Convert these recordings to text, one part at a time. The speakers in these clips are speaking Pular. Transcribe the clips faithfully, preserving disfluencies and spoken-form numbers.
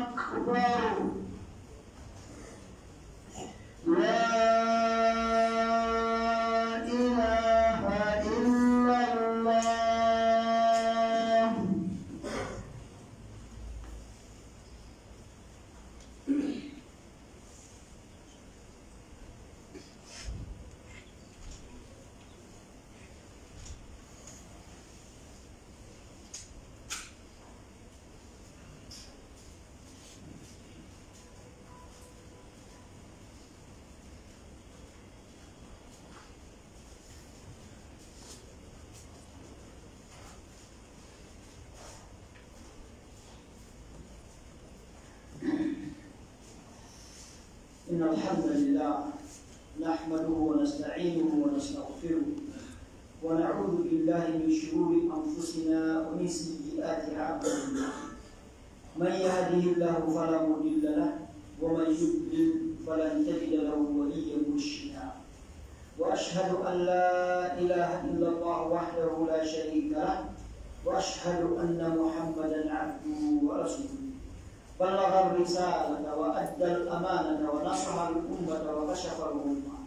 أكبر. لا إله إلا الله. إن الحمد لله نحمده ونستعينه ونستغفره، ونعوذ بالله من شرور أنفسنا ومن سيئات أعمالنا. من يهده الله فلا مضل له، ومن يضلل فلن تجد له وليا مرشدا. وأشهد أن لا إله إلا الله وحده لا شريك له، وأشهد أن محمدا عبده ورسوله. بلغ الرسالة وأدى الأمانة ونصح الأمة وكشف الغمة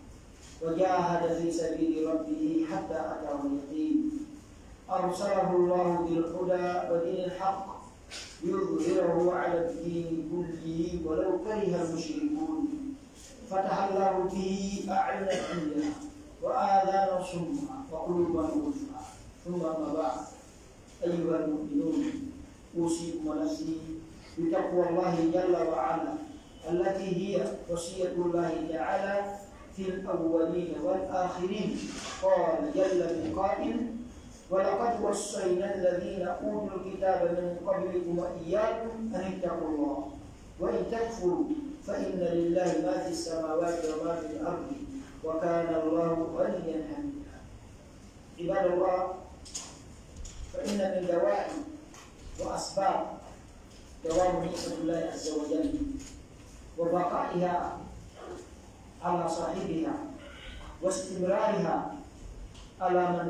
وجاهد في سبيل ربه حتى أتاه اليقين. أرسله الله بالهدى ودين الحق ليظهره على الدين كله ولو كره المشركون. فتح الله به أعينا عميا وآذانا صما وقلوبا غلفا. ثم أما بعد، أيها المؤمنون، أوصيكم ونفسي بتقوى الله جل وعلا، التي هي وصية الله تعالى في الأولين والآخرين. قال جل من قائل: ولقد وصينا الذين أوتوا الكتاب من قبلكم وإياكم أن اتقوا الله، وإن تكفروا فإن لله ما في السماوات وما في الأرض، وكان الله غنيا حميدا. عباد الله، فإن من دواعي وأسباب دوام نعمة الله عز وجل وبقائها على صاحبها واستمرارها على من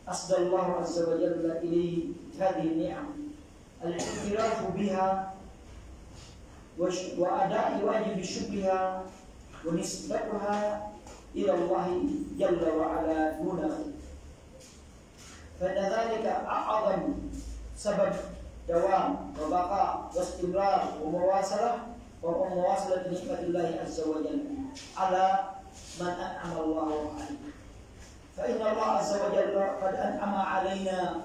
أسدى الله عز وجل إليه هذه النعم الاعتراف بها وش-، وأداء واجب شكرها ونسبتها إلى الله جل وعلا دون غيره. فإن ذلك أعظم سبب دوام وبقاء واستمرار ومواصلة، ومواصلة نعمة الله عز وجل على من أنعم الله عليه. فإن الله عز وجل قد أنعم علينا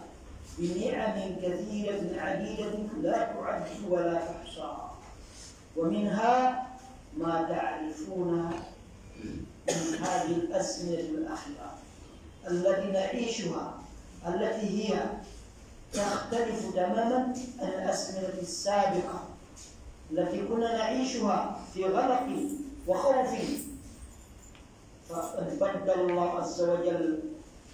بنعم كثيرة عديدة لا تعد ولا تحصى، ومنها ما تعرفون من هذه الأزمنة الأخيرة التي نعيشها، التي هي تختلف تماما عن الأزمنة السابقة التي كنا نعيشها في غلق وخوف. فقد بدل الله عز وجل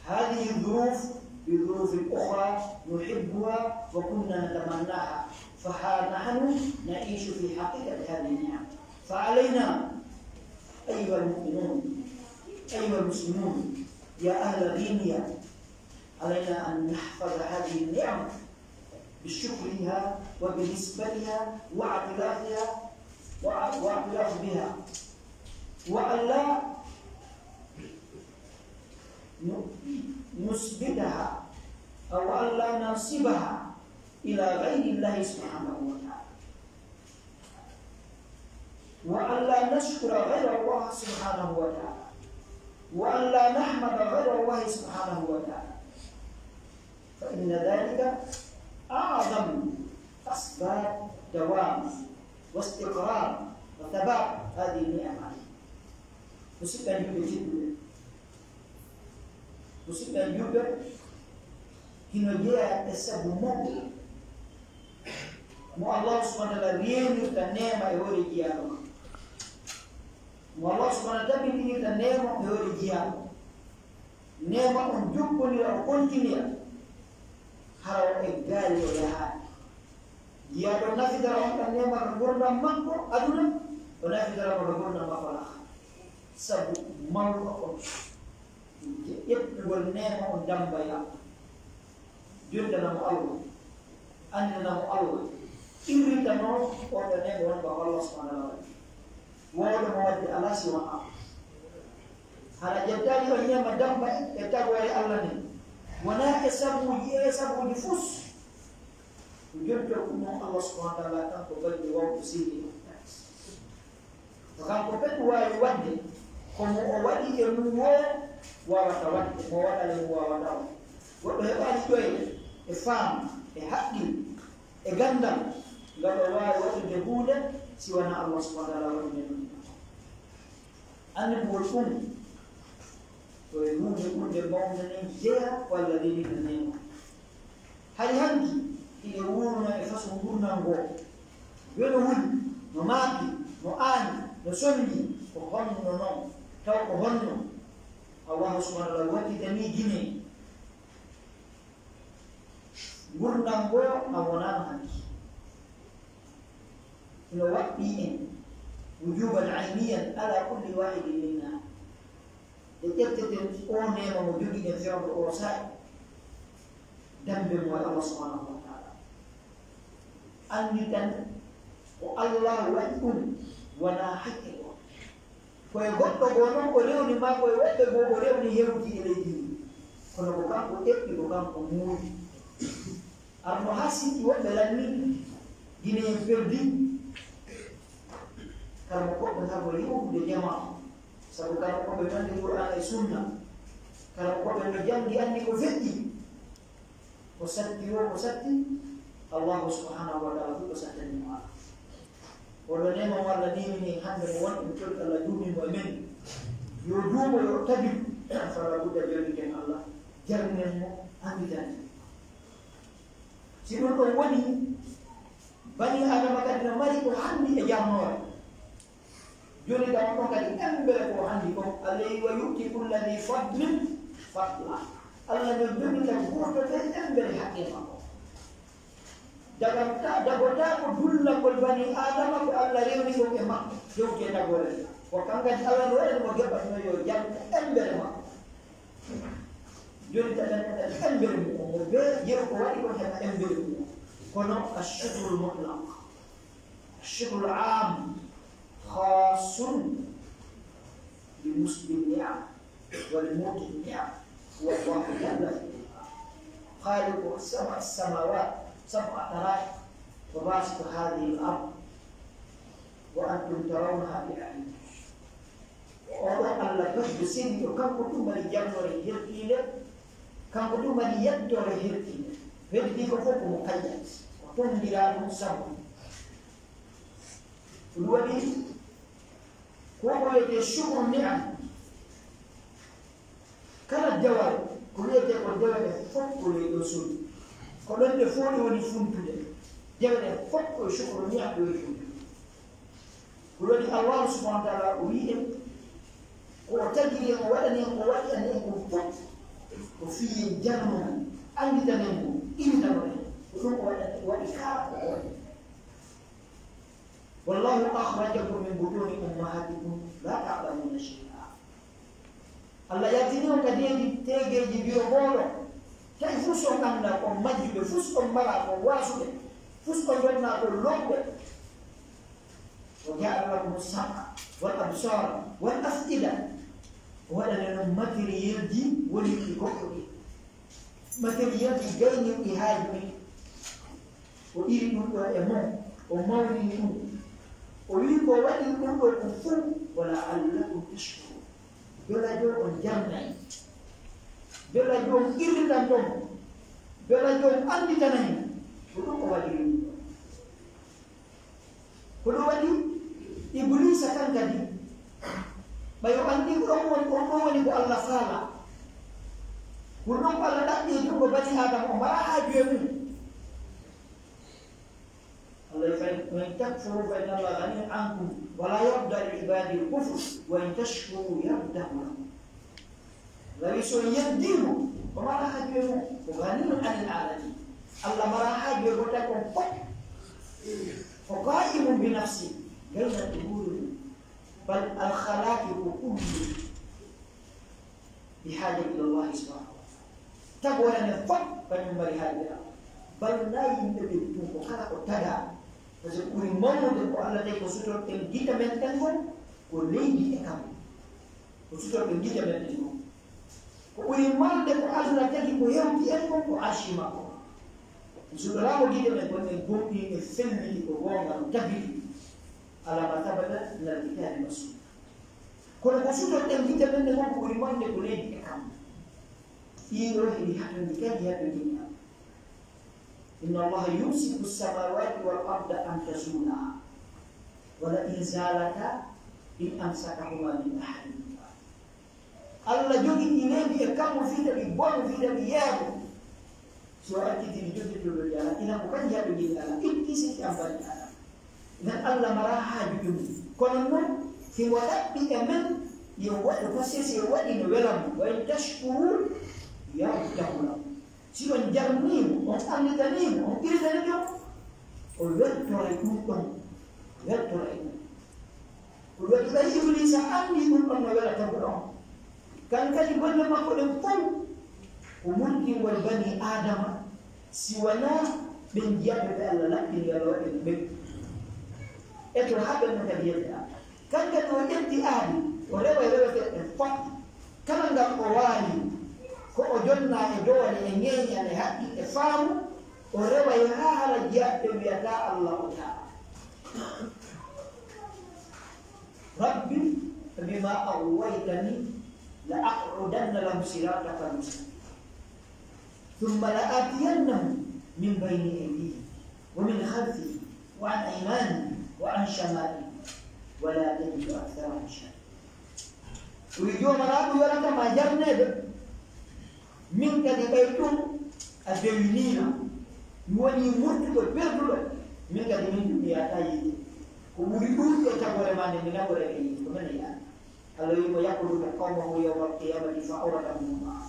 هذه الظروف بظروف أخرى نحبها وكنا نتمناها، فها نحن نعيش في حقيقة هذه النعم. فعلينا أيها المؤمنون، أيها المسلمون، يا أهل غينيا، علينا أن نحفظ هذه النعم بشكرها وبنسبتها واعترافها وع-، واعتراف بها، وألا ن-، نسبتها أو ألا ننسبها إلى غير الله سبحانه وتعالى، وألا نشكر غير الله سبحانه وتعالى، وألا نحمد غير الله سبحانه وتعالى، فإن ذلك أعظم أسباب دوام واستقرار وثبات هذه النعم علينا. Musidɓe julɓe tedduɓe, musidɓe julɓe, hino jeyaa e sabu mawɗo mo Allah subhanahu wa ta'ala reenirta neema e hoore jiyaaɗo makko. Mo Allah subhanahu wa ta'ala tabintinirta neema e hoore jiyaaɗo. Neema on jokkonira, o kontinira, hara o eggaali, o yahaali. Jiyaaɗo nafidara on ɗan neema ka ngurndan makko aduna, o nafidara mo ka ngurndan makko laakhara. Sabu mawɗo on, ƴettugol neema on damba e Allah. Jonnana mo Allah, anndinana mo Allah, Qirritano on ɗon neema wonɓe Allah subhanahu wa ta'ala. Wooɗo mo waddi alaa si wonaa. Hara ƴettaali on neema damma e tagoore Allah nden. Wonaa e sabuuji e sabuuji fus. Ko jonto ɗum on Allah subhanahu wa ta'ala kanko balɗe wawɗo sirri on. Ko kanko ɓe waawi waɗde, ko mo o waɗi e mum woo waawata waɗde, mo waɗa e mum waawata waɗde. Goɗɗo heɓaali ƴoyre, e faamu, e haqqil, e ganndal, ngal o waawi waɗude huunde si wanaa Allah subhanahu wa ta'ala waɗi nde ɗum. Anndugol ɗum, ko e huunde ɓurnde mawnude nden jeyaa ko Allah lelina neema. Hari hanki, hiɗen wuurno e faso ngurndan ngoo. Welo wuli, no maapi, no aani, no sonni, ko honno non? Taw ko honno? Allahu subhanahu wa ta'ala waɗi danii Gine. Ngurndan ngoo a wonaano hanki. Hino waɗɗii en wujuban ayniyan ala kulli wahidin minna. Nde ƴetteten oo neema mo jogiɗen fewndo oo saa'i, damben mo e Allah subhanahu wa ta'ala. Annditen ko Allah waɗi ɗum, wanaa hakke ko. Ko e goɗɗo goo non o rewni maa ko e woɓɓe goo o rewni hewti e leydi ndin. Kono ko kanko eɓɓi, ko kanko muuri. Arno haa sinti woɓɓe lanni Gineyen perdi. Kala mo goɗɗo ngarno yewtude jamaa. Sabu kala ko ɓe nanndi Qur'aana e Sunna, kala ko ɓe no janngi anndi ko feƴƴi, ko satti woo, ko satti, Allahu subhanahu wa ta'ala fof ko sattani mo ala. Oɗo neema mo Allah neemini hannde mo wonɗen col Allah duumi mo e men. Yo duumo, yo tabiru, fala budda jonniten Allah, jarnen mo, annditanen. Si ɗum ɗon woni, bani Aadama kadi no mari ko hanndi e jarnoore. Jooni, tawa on kadi embere ko hanndi kon, Allah wi'i, "Wa yu'ti kulla dhi fadlin fadla." Allah no jogita gooto ɓe embere haqqe makko. Daganta, dagotaako dullagol bani Aadama ko Allah rewni kon e makko, hewti e tagoore. Ko kan kadi Allah no waɗani mo geɓa no yo jam embere makko. Jooni, tawa embere mum, on mo bee yeru ko waɗi kon heɓa embere mum. Kono ashukrul mutlaq. الشكر العام خاص بمسبغ النعم ولموطئ النعم، هو الله جل في علاه، خالق سبع السماوات، سبع طرائق، وباسط هذه الأرض، وأنتم ترونها بأعينكم. Oɗo Allah ɓesɗo seniiɗo, kanko tun mari jarnore hertiinde, kanko tun mari yettoore hertiinde. Heddi ko fof ko mo kañƴan, o tondiraa ɗum sabu. Ɗum waɗi ko ko wiyetee shukru ni'am. Kala dewal, ko wiyetee ko dewe ɗe fof ko ley ɗo soni. Ko ɗon ɗe fof ɗe woni funtude. Dewe ɗe fof ko shukru ni'am ɗe woni funtude. Ko waɗi Allah subhanahu wa ta'ala o wi'i en, ko o tagiri en, o waɗani en, o waɗani en ko fof, ko fii en jarno mo, annditanen mo, irinano en. Ko ɗum o waɗani, o waɗi kala ko o waɗi. والله أخرجكم من بطون أمهاتكم لا تعلمون شيئا. Allah yaltini on ka deedi teegeeji biro mooɗon. Tawi fus on anndaa kon majjuɓe, fus on maraa kon waasuɓe, fus on ndonnaa kon lomɓe. وجعل لكم السمع والأبصار والأفئدة. O waɗani on matériel ji wonirɗi goɗɗo ɗi. Matériel ji gaynirɗi haaju ɗi. O iri ɗum ɗo e mon, o mawnini ɗum. O wi'i ko waɗi ɗum ɗo ɗum fuu, ولعلكم تشكرون. Bela joom on jarnay. Bela joom irritanto mo. Bela joom annditanay mo. Ko ɗum o waɗiri ɗum ɗo. Ko ɗum waɗi Ibuliisa kan kadi, ɓay o anndi ko ɗon woni, on ɗon woni ko Allah faalaa. Ko ɗum ko Allah ɗaɓɓi e junngo bani Aadama, o maraa haaju e mum. Allah, فإن تكفروا فإن الله غني عنكم ولا يرضى لعباده الكفر وإن تشكروا يرضه لكم. Lawi so yeddii mo, o maraa haaju e mum, ko غني عن العالمين. Allah maraa haaju e gotal kon fof. Ko قائم بنفسه, gaynata e hoore mum. بل الخلائق كل بحاجة إلى الله سبحانه وتعالى. Tagoore nden fof, kañum mari haaju e Allah. Bal na yimɓe ɓen tun ko kala ko tagaa. Parce que ɓuri mawnude ko Allah tagi ko sutorɗen gite men ɗen kon, ko leydi e kammu. Ko sutorɗen gite men ɗen kon. Ko ɓuri mawnude ko Allah tagi ko hewti en kon, ko arshi makko. Sutoraama gite men kon, en gomɗii, en felliti ko goonga, no tabiti. Alaa maa sabata minal kitaabi was sunna. Kono ko sutorɗen gite men ɗen kon, ko ɓuri mawnude ko leydi e kammu. Ɗii ɗoo hiɗi hatonji kadi hatonji. إن الله يمسك السماوات والأرض أن تزولا ولئن زالتا إن أمسكهما من أحد من بعده. Allah jogitii leydi e kammu fii ɗi bonu, fii ɗi yeeɓu. Si o acciti ɗi, jogiiɗo ɗi alaa, inan ko kanji haɓi ɗi alaa, itti si ɗi ampani alaa. Inan Allah maraa haaju ɗum. Kono non, himo ɗaɓɓi e men, yo waɗu, parce que si o waɗi no wela mo. وإن تشكروا يرضه لكم. Si on jarnii mo, on annditanii mo, on iridanii mo, o weltoray ɗum ɗon, o weltoray ɗum. Ko waɗi ɓay Ibliisa anndii ɗum ɗon no wela taguɗo on. Kan kadi golle makko ɗen fow, ko mulkingol banii Aadama, si wanaa ɓen jiyaaɓe ɓe Allah laɓɓini, Allah waɗi ɓe. E to haɓen no kadi yedda. Kanko no ƴetti aadi, o rewa e reweteeɗe ɗen fof. Kala ngal o waawi, ko o jonnaa e doole, e ŋeeñal, e haqqil, e faamu, o rewa e haa hara jiyaaɓe ɓen wi'ata Allah o taala. رب بما أغويتني لأقعدن لهم صراطك المستقيم. ثم لآتينهم من بين أيديهم ومن خلفهم وعن أيمانهم وعن شمائلهم ولا تجد أكثرهم شاكرين. O wi'i, Joomiraaɗo, mi welata ma jarneede, min kadi ɓay ɗum a dewinii lan. Mi wonii murtuɗo, perduɗo, min kadi min ɗum mi yahataa yiide. Ko ɓuri ɗuuɗude e tagoore maa nden, mi nagoray e yiide, ko men e yaade. Allah wi'i mo, يقدم قومه يوم القيامة فأوردهم النار.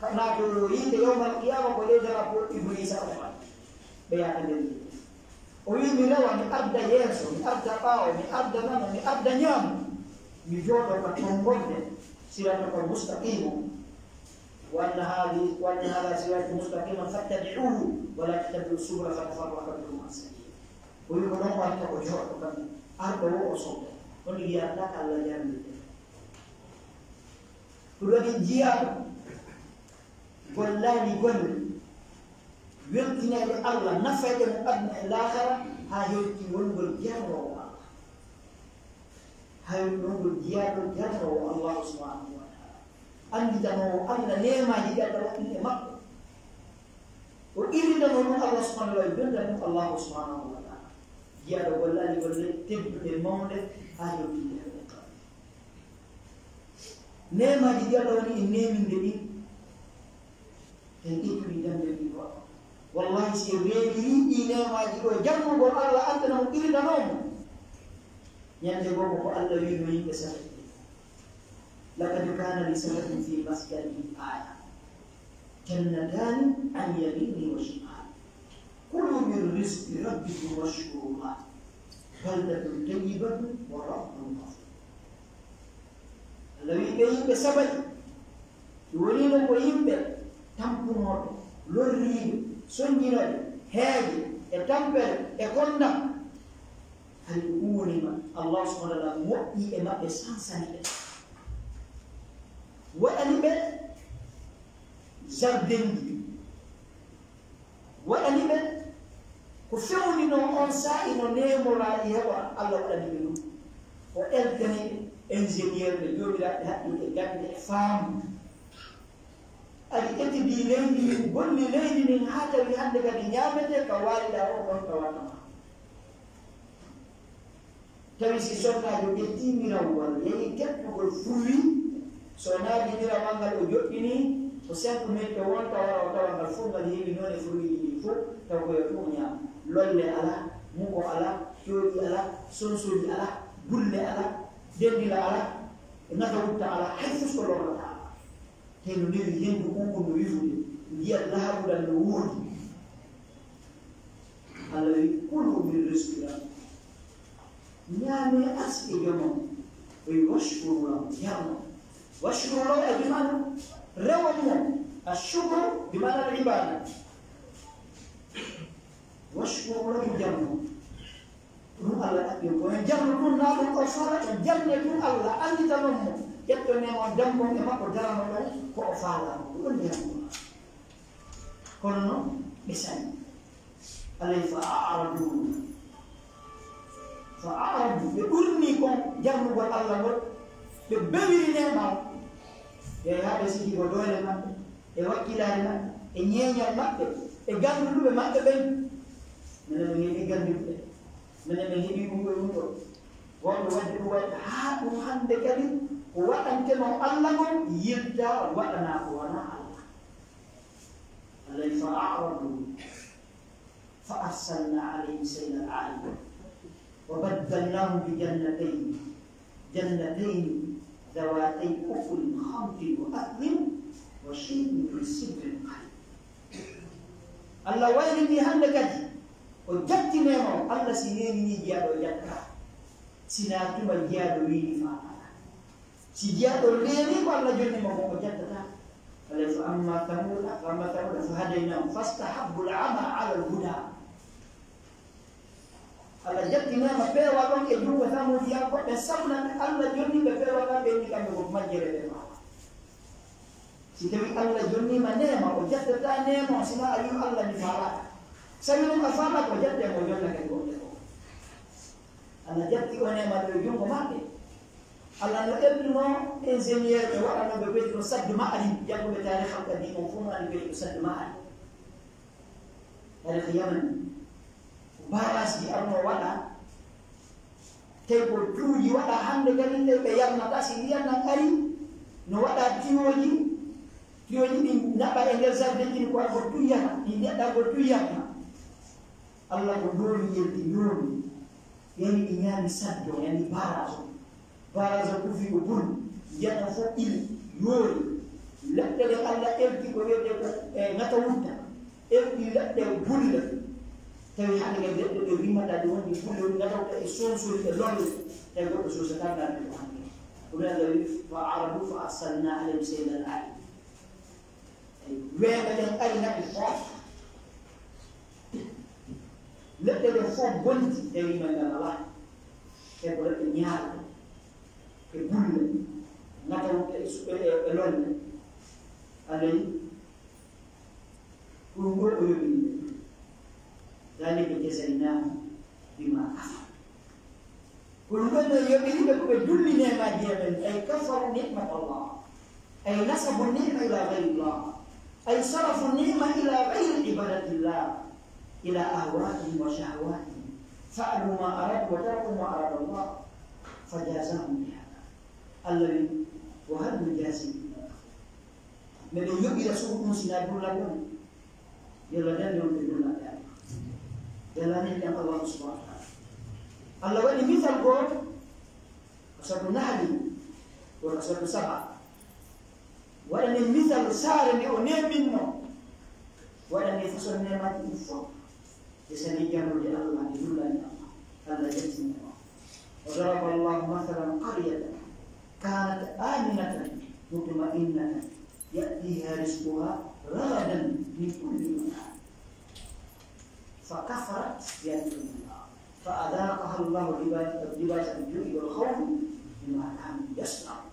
Ka naatoowo yiite yawmal qiyaama ko ley drapeau Ibliisa on, ɓe yaha nder yiite. O wi'i, mi rewa, mi arda yeeso, mi arda ɓaawo, mi arda nano, mi arda ñaamo. Mi jooɗo ka tonngorde, siratakal mustaqiima. وأن هذه، وأن هذا صراطي مستقيما فاتبعوه ولا تتبعوا السبل فتفرق بكم عن سبيله. O wi'i ko non o watta o jooɗo kam, arɗo wo o sooda. On wi'ata ka Allah jarnii. Ko ɗum waɗi jiyaaɗo gollaali golle weltinayɗe Allah, nafayɗe mo aduna e laakara, haa hewti wongol jarnoowo Allah. Haa hewti wongol jiyaaɗo jarnoowo Allah subhanahu wa taala. Annditanoowo Allah neemaaji ɗi Allah waɗi e makko. O qirrindanoo ɗum Allah subhanahu wa taala, o jonndanoo ɗum Allah subhanahu wa taala. Jiyaaɗo gollaali golle tedduɗe, mawnɗe, haa hewti nde heɓata. Neemaaji ɗi Allah woni e neeminde ɗin, en ƴettuɗi dande ɗin goɗɗo. Wallahi, si en reenirii ɗii neemaaji ɗoo, jammugol Allah, anndana mo qirrindanoo mo. Ñande goo ko Allah wi'unoo yimɓe Saba. لقد كان لسبإ في مسكنهم آية. جنتان عن يمين وشمال. كلوا من رزق ربكم واشكروا له. بلدة طيبة ورب غفور. Allah wi'i ɓe yimɓe Saba'i, ɓe woniino ko yimɓe tampunooɓe, lorriiɓe, sonnjinooɓe, heege, e tampere, e konda. Hari ko ɗum woni ma-, Allah subhanahu wa ta'ala moƴƴi e maɓɓe, sansani ɓe. Waɗani ɓe jardinji. Waɗani ɓe ko fewndinoo on saa'i no neemoraa e heɓa, Allah waɗani ɓe ɗum. O eltani ɓe ingénieur ɓe, joomiraaɓe haqqil e gannde e faamu. Ari etidii leydi ndin, golli leydi ndin haa tawi hannde kadi ñaametee ka waaliɗaa on ɗon tawata ma. Tawi si sonnaajo ƴettii mirawwal, yahi teppugol fruit, so o naati mirawwal ngal o joɗɗinii, ko cinq minutes wonta wara o tawa ngal fof ngal heewi noone fruit ji ɗin fof, taw ko yo ɗum o ñaama. Lolle alaa, muko alaa, cooƴi alaa, sonsoli alaa, bulle alaa, denndila alaa, nata wutta alaa, hay fus ko lornata alaa. Tawi no newi henndu ɓuuɓundu wifude, ndiyam laaɓungal no woodi. Allah wi'i, "Kulu min rizqi rabbikum." Ñaamee arsike Joomi on. O wi'i, "Washkuru lahu," jarno. Washkuru lahu, e bi maana rewon mo. Ashkuru bi maana al-ibada. Washkuru lahu, jarno. Ɗum Alla ɗaɓɓi on, ko on jarno ɗum, naa ɗum o faala, on jarne ɗum Alla, annditanon mo, ƴetton neema on, dammbon e makko, darano ɗon ko o faalaa kon. Ko ɗum neema on. Kono non, ɓe sali. Alla wi'i, "Fa a'radu." Fa a'radu, ɓe ɓurnii kon jarnugol Alla ngol, ɓe bewiri neema on. Ɓe yaha ɓe sikii ko doole maɓɓe, e wakkilaare maɓɓe, e ñeeñal maɓɓe, e gannduɓe maɓɓe ɓen. Menen men heɓii gannduɓe. Menen men heɓii ɗum ɗoo, ɗum ɗoo. Wonɓe waɗde ɗum waɗde haa ɗum hannde kadi ko waɗantenoo Alla kon yilta waɗanaa ko wanaa Alla. Alla wi'i, "Fa a'radu fa arsalna alayhim sayla al-'arim wa baddalnahum bi jannatayni, jannatayni dhawatay ukulin khamtin wa athlin wa shay'in min sidrin qalil." Alla wayliti hannde kadi, o jatti neema on. Alla si neeninii jiyaaɗo, o jattataa. Si naa tuma jiyaaɗo wiini faa alaa. Si jiyaaɗo reeni ko Alla jonni mo, ko o jattataa. Alla, "Fa amma Thamuda, fa amma Thamuda fa hadaynahum fastahabbul ama alal huda." Alla jatti neema peewal on e junngo Samuudiyankooɓe, sabu nan Alla jonni ɓe peewal ngal, ɓe inni kamɓe ko majjere ɓe faalaa. Si tawii Alla jonnii ma neema, o jattataa neema on, si naa a wi'u, "Alla, mi faalaaka." Si a wi'u non a faalaaka, o jattete mo, o jonna kadi goɗɗe goo. Alla jatti o neema ɗo e junngo maɓɓe. Alla no ɓeyduno ingénieur ɓe waɗanooɓe ɓeyduno Saddu Ma'ari, jannguɓe taarikh al-qadim on fof no anndi ɓeyduno Saddu Ma'ari. Taarikh Yaman, ko barrage ji arno waɗa, tawi ko tuuji waɗa hannde kadi ɗe ɓe yarnata, si ndiyan nan ari, no waɗa tiwooji, tiwooji ɗin naɓa e nder jardin ɗin, ko argo tuyyata, ɗi ndeɗɗa ko tuyyata. Alla ko ndooli yelti ndooli. Yani ɗi ñaami saddo, yani barrage on. Barrage on kufi ko bun, ndiyan on fof ɓili, yoori. Leɗɗe ɗe Alla elti ko wiyetee ko, e, ŋatawutta. Elti leɗɗe bulle. Tawi hannde kadi leɗɗe ɗe rimata ɗe woni bulle, woni ŋatawutta e sonsori e lolle. Tawi goɗɗo sosataa ngal ko hannde. Ko ɗum Alla wi'i, "Fa a'radu fa arsalna alayhim sayla al-'arim." Weeɓe ɓen ari naɓi fof. Leɗɗe ɗen fof bonti, tawi men ngal alaa. E ko leɗɗe ñaarɗe, e bulle, ŋatawuɗe e su-, e, e, e lolle. Alla wi'i, ko ɗum ɗoo o yoɓi ɓe. Dhalika jazaynahum bima kafaru. Ko ɗum ɗon non yoɓiri ɓe ko ɓe dulli neemaaji e men, ay kafaru ni'mat Allah, ay nasabu ni'ma ila ghayri Allah, ay sarafu ni'ma ila ghayri ibadatillah, ila ahwa'ihim wa shahawatihim, fa'alu ma aradu wa taraku ma arada Allah, fa jazahum bi hadha. Allah wi, wa hal nujazi illa al-kafur. Meɗen yoɓira sugu ɗum si naa dullagol? Yo Allah dandu on ɓe dullaɓe Allah. Yo Allah neɗɗan Allah subhanahu wa ta'ala. Allah waɗi misal goo, ka suratu Nahli, ko ka suratu Saba. Waɗani misal saare nde o neeminno. Waɗani façon neemaaji ɗin fof. Ɓe sali jannude Allah, ɓe dullani Allah. Allah yaltini o. وضرب الله مثلا قرية كانت آمنة مطمئنة يأتيها رزقها رغدا من كل مكان فكفرت بأنعم الله فأذاقها الله لباس، لباس الجوع والخوف بما كانوا يصنعون.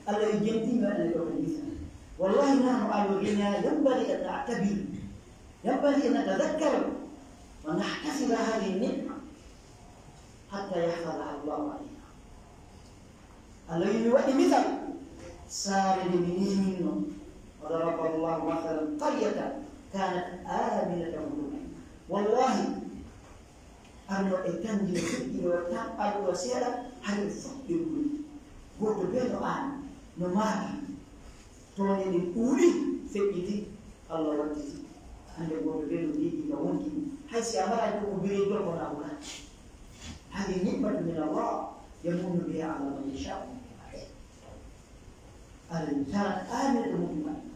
Allah yo jenti mi waɗa ɗo misal. والله نحن أهل الغنى ينبغي أن نعتبر، ينبغي أن نتذكر ونحتفظ هذه النعمة حتى يحفظها الله علينا. Allah yo mi waɗi misal saare nde mi neeminno. وضرب الله مثلا قرية كانت آمنة مطمئنة. Wallahi, Arno e kanji no feƴƴi ɗo tan, arɗo seeɗa, hari e fof ɓe ɓuri. Gooto bee no aani, no maaki. Tooñe ɗen ɗuuɗi, feƴƴiti, Allah wattiti. Hannde gooto bee no miiji ka wonki. Hay si a maraa ko ko biri ɗo, ko na wula. هذه نعمة من الله يمن بها على من يشاء من عباده. الإنسان آمن مطمئن.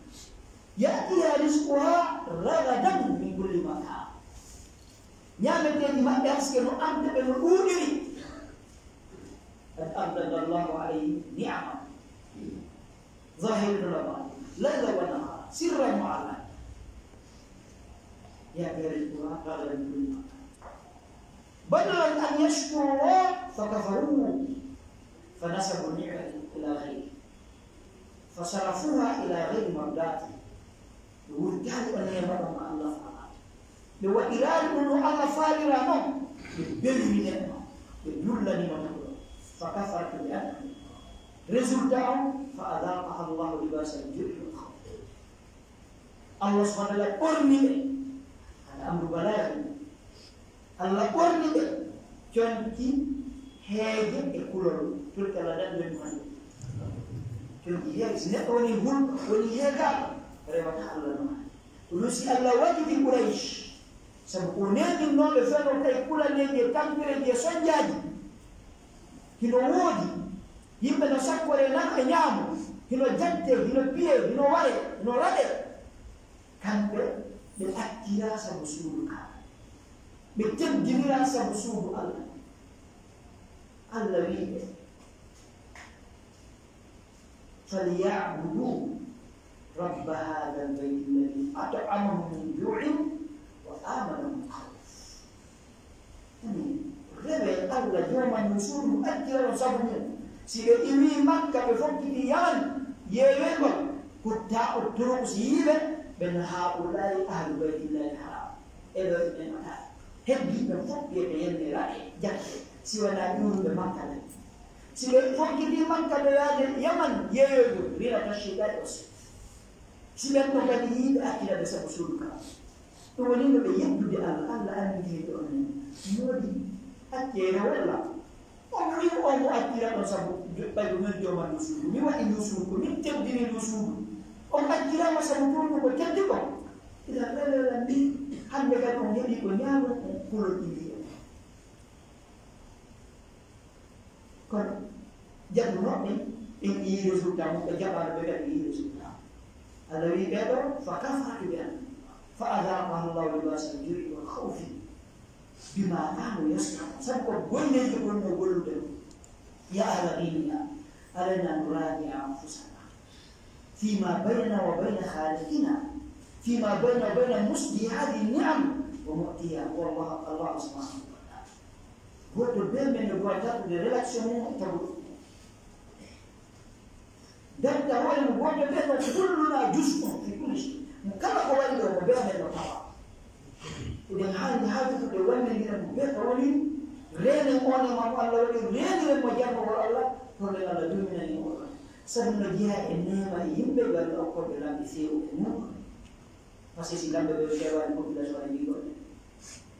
يأتيها رزقها رغدا من كل مكان. Ñaameteeji maɓɓe haske no arde ɓe no ɗuuɗiri. قد أردد الله عليه نعمه ظاهرة وباطنة ليلا ونهارا سرا وعلانية. يأتيها رزقها رغدا من كل مكان. بدلا أن يشكروا الله فكفروه فنسبوا النعمة إلى غيره فصرفوها إلى غير مرضاته. Ɓe wurtaali on neema ɗon Allah faalaaka. Ɓe waɗiraali ɗum no Allah faalira non. Ɓe beliri neema. Ɓe dullani mo ɗum ɗon. فكفرت بأنعم الله. Résultat on, فأذاقها الله لباس الجوع والخوف. Allah subhanahu wa ta'ala ɓorni ɓe. Hada amru balaghi. Allah ɓorni ɓe conci heege e kulol. Turki Allah daɗi ɓe ɗum hannde. Conci heege, si neɗɗo woni hulɓe, woni heegaaɗo, rewata Allah no hannde. Ko ɗum si Allah waɗi fi Quraysh, sabu ko neeminooɓe feno kay kulaneeji e tampireeji e sonjaaji. Hino woodi yimɓe no sakkoree nano e ñaamo, hino jattee, hino piyee, hino waree, hino raɗee. Kamɓe ɓe acciraa sabu suudu Kaaba, ɓe teddiniraa sabu suudu Allah. Allah wi'i ɓe, فليعبدوا رب هذا البيت الذي أطعمهم من جوع وآمنهم من خوف. Amin. Rewee Allah, jooman no suudu, accira on sabu mun. Si ɓe iwii Makka, ɓe fokkiti Yaman, yeeweygol, kuttaa o turuku si yiiɓe, ɓen هؤلاء أهل بيت الله الحرام. E ɗo e ɓen o tawi. Heddiiɓe fof wiyete yende raɗe, jakke, si wanaa ƴuuruɓe Makka ɓen. Si ɓe fokkiti Makka ɓe yaade Yaman, yeeyoygol, رحلة الشتاء والصيف. Si ɓen ɗon kadi yiiɓe accira ɓe sabu suudu Kaaba. Ɗum woni no ɓe yeddude Allah, Allah anndi heɓe on nen. Moodi accere walla. On wi'i on mo accira ɗon sabu ɓay ko men jooman ndu suudu. Mi waɗi ndu suudu, ko min teddini ndu suudu. On acciraama sabu ɗum ko teddi kon. Ila ɓe ɓe ɓe mbi, hannde kadi on heɓi ko ñaamun, on kulol ɗiɗi e on. Kono jaɓunooɓe ɓen, ɓen yi'i résultat mum, ɓe jaɓaano ɓe kadi yi'i résultat. Allah wi'i ɓee ɗoo, فكفرت بأنعم الله فأذاقها الله لباس الجوع والخوف بما كانوا يصنعون. Sabu ko goyneeji ɓe wonno gollude ɗum. يا أهل ديننا، علينا أن نراجع أنفسنا فيما بيننا وبين خالقنا، فيما بيننا وبين مسدي هذه النعم ومعطيها، هو الله، الله سبحانه وتعالى. Gooto bee men no wawi dartude relation mum e taguɗo. Darta hoore mum gooto bee no كلنا جزء في كل شيء. Mo kala ko waɗi ɗoo, mo bee men no tawa. Eɗen haani haajude wallondiren mo bee ko woni, reenen on e ma mo Allah waɗi, reeniren mo jarnugol Allah, torɗen Allah duminani mo Allah. Sabu no jeyaa e neema e yimɓe yo Allah okkoɓe lamɓe feewuɓe mum. Parce que si lamɓe ɓe feewaani, population waɗi ɗi goɗɗe.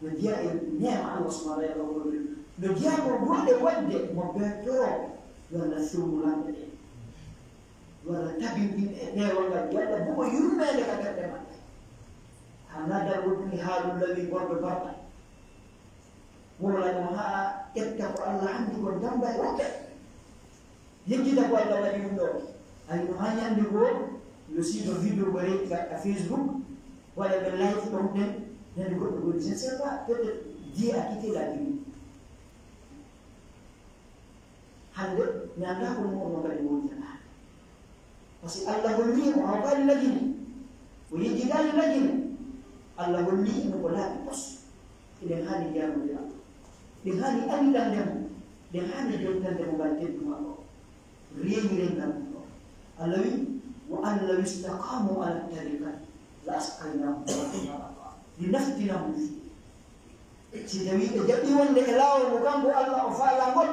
No jeyaa e neema Allah subhanahu wa ta'ala okkoɓe. No jeyaa ko goɗɗe waɗde mo bee toro yo Allah fewnu lamɓe ɓe. Yo Allah tabintin ɓe e peewal ngal, yo Allah buɓo yurmeende ka ɓerɗe maɓɓe. Haa nadal woɗɗuki haalul lawi gorɗo barɗa. Wowla ɗum haa ƴetta ko Allah anndi kon damba e woɓɓe. Yejjita ko Allah waɗi ɗum ɗoo. Ay no haa ñannde goo, yo siido vidéo ko reyti ka, ka Facebook, walla ɓe live ɗon ɗen, ñannde goɗɗo woni, je ne sais pas, peut-être Dieu a quitté la vie. Hannde, mi anndaa ko ɗum on kadi woni tan hannde. Parce que Allah holli mo, o hawkaali lagine, o yejjitaali lagine. Allah holli mo ko laaɓi pos. Eɗen haani jaarude Allah. Eɗen haani annditande mo. Eɗen haani jottande mo ngal teddungal ɗoo. Reeniren ngal ɗum ɗoo. Allah wi'i, وأن لو استقاموا على الطريقة لأسقيناهم ماء غدقا لنفتنهم فيه. Si tawii ɓe jaɓii wonde e laawol mo kanko Allah o faalaa ngol,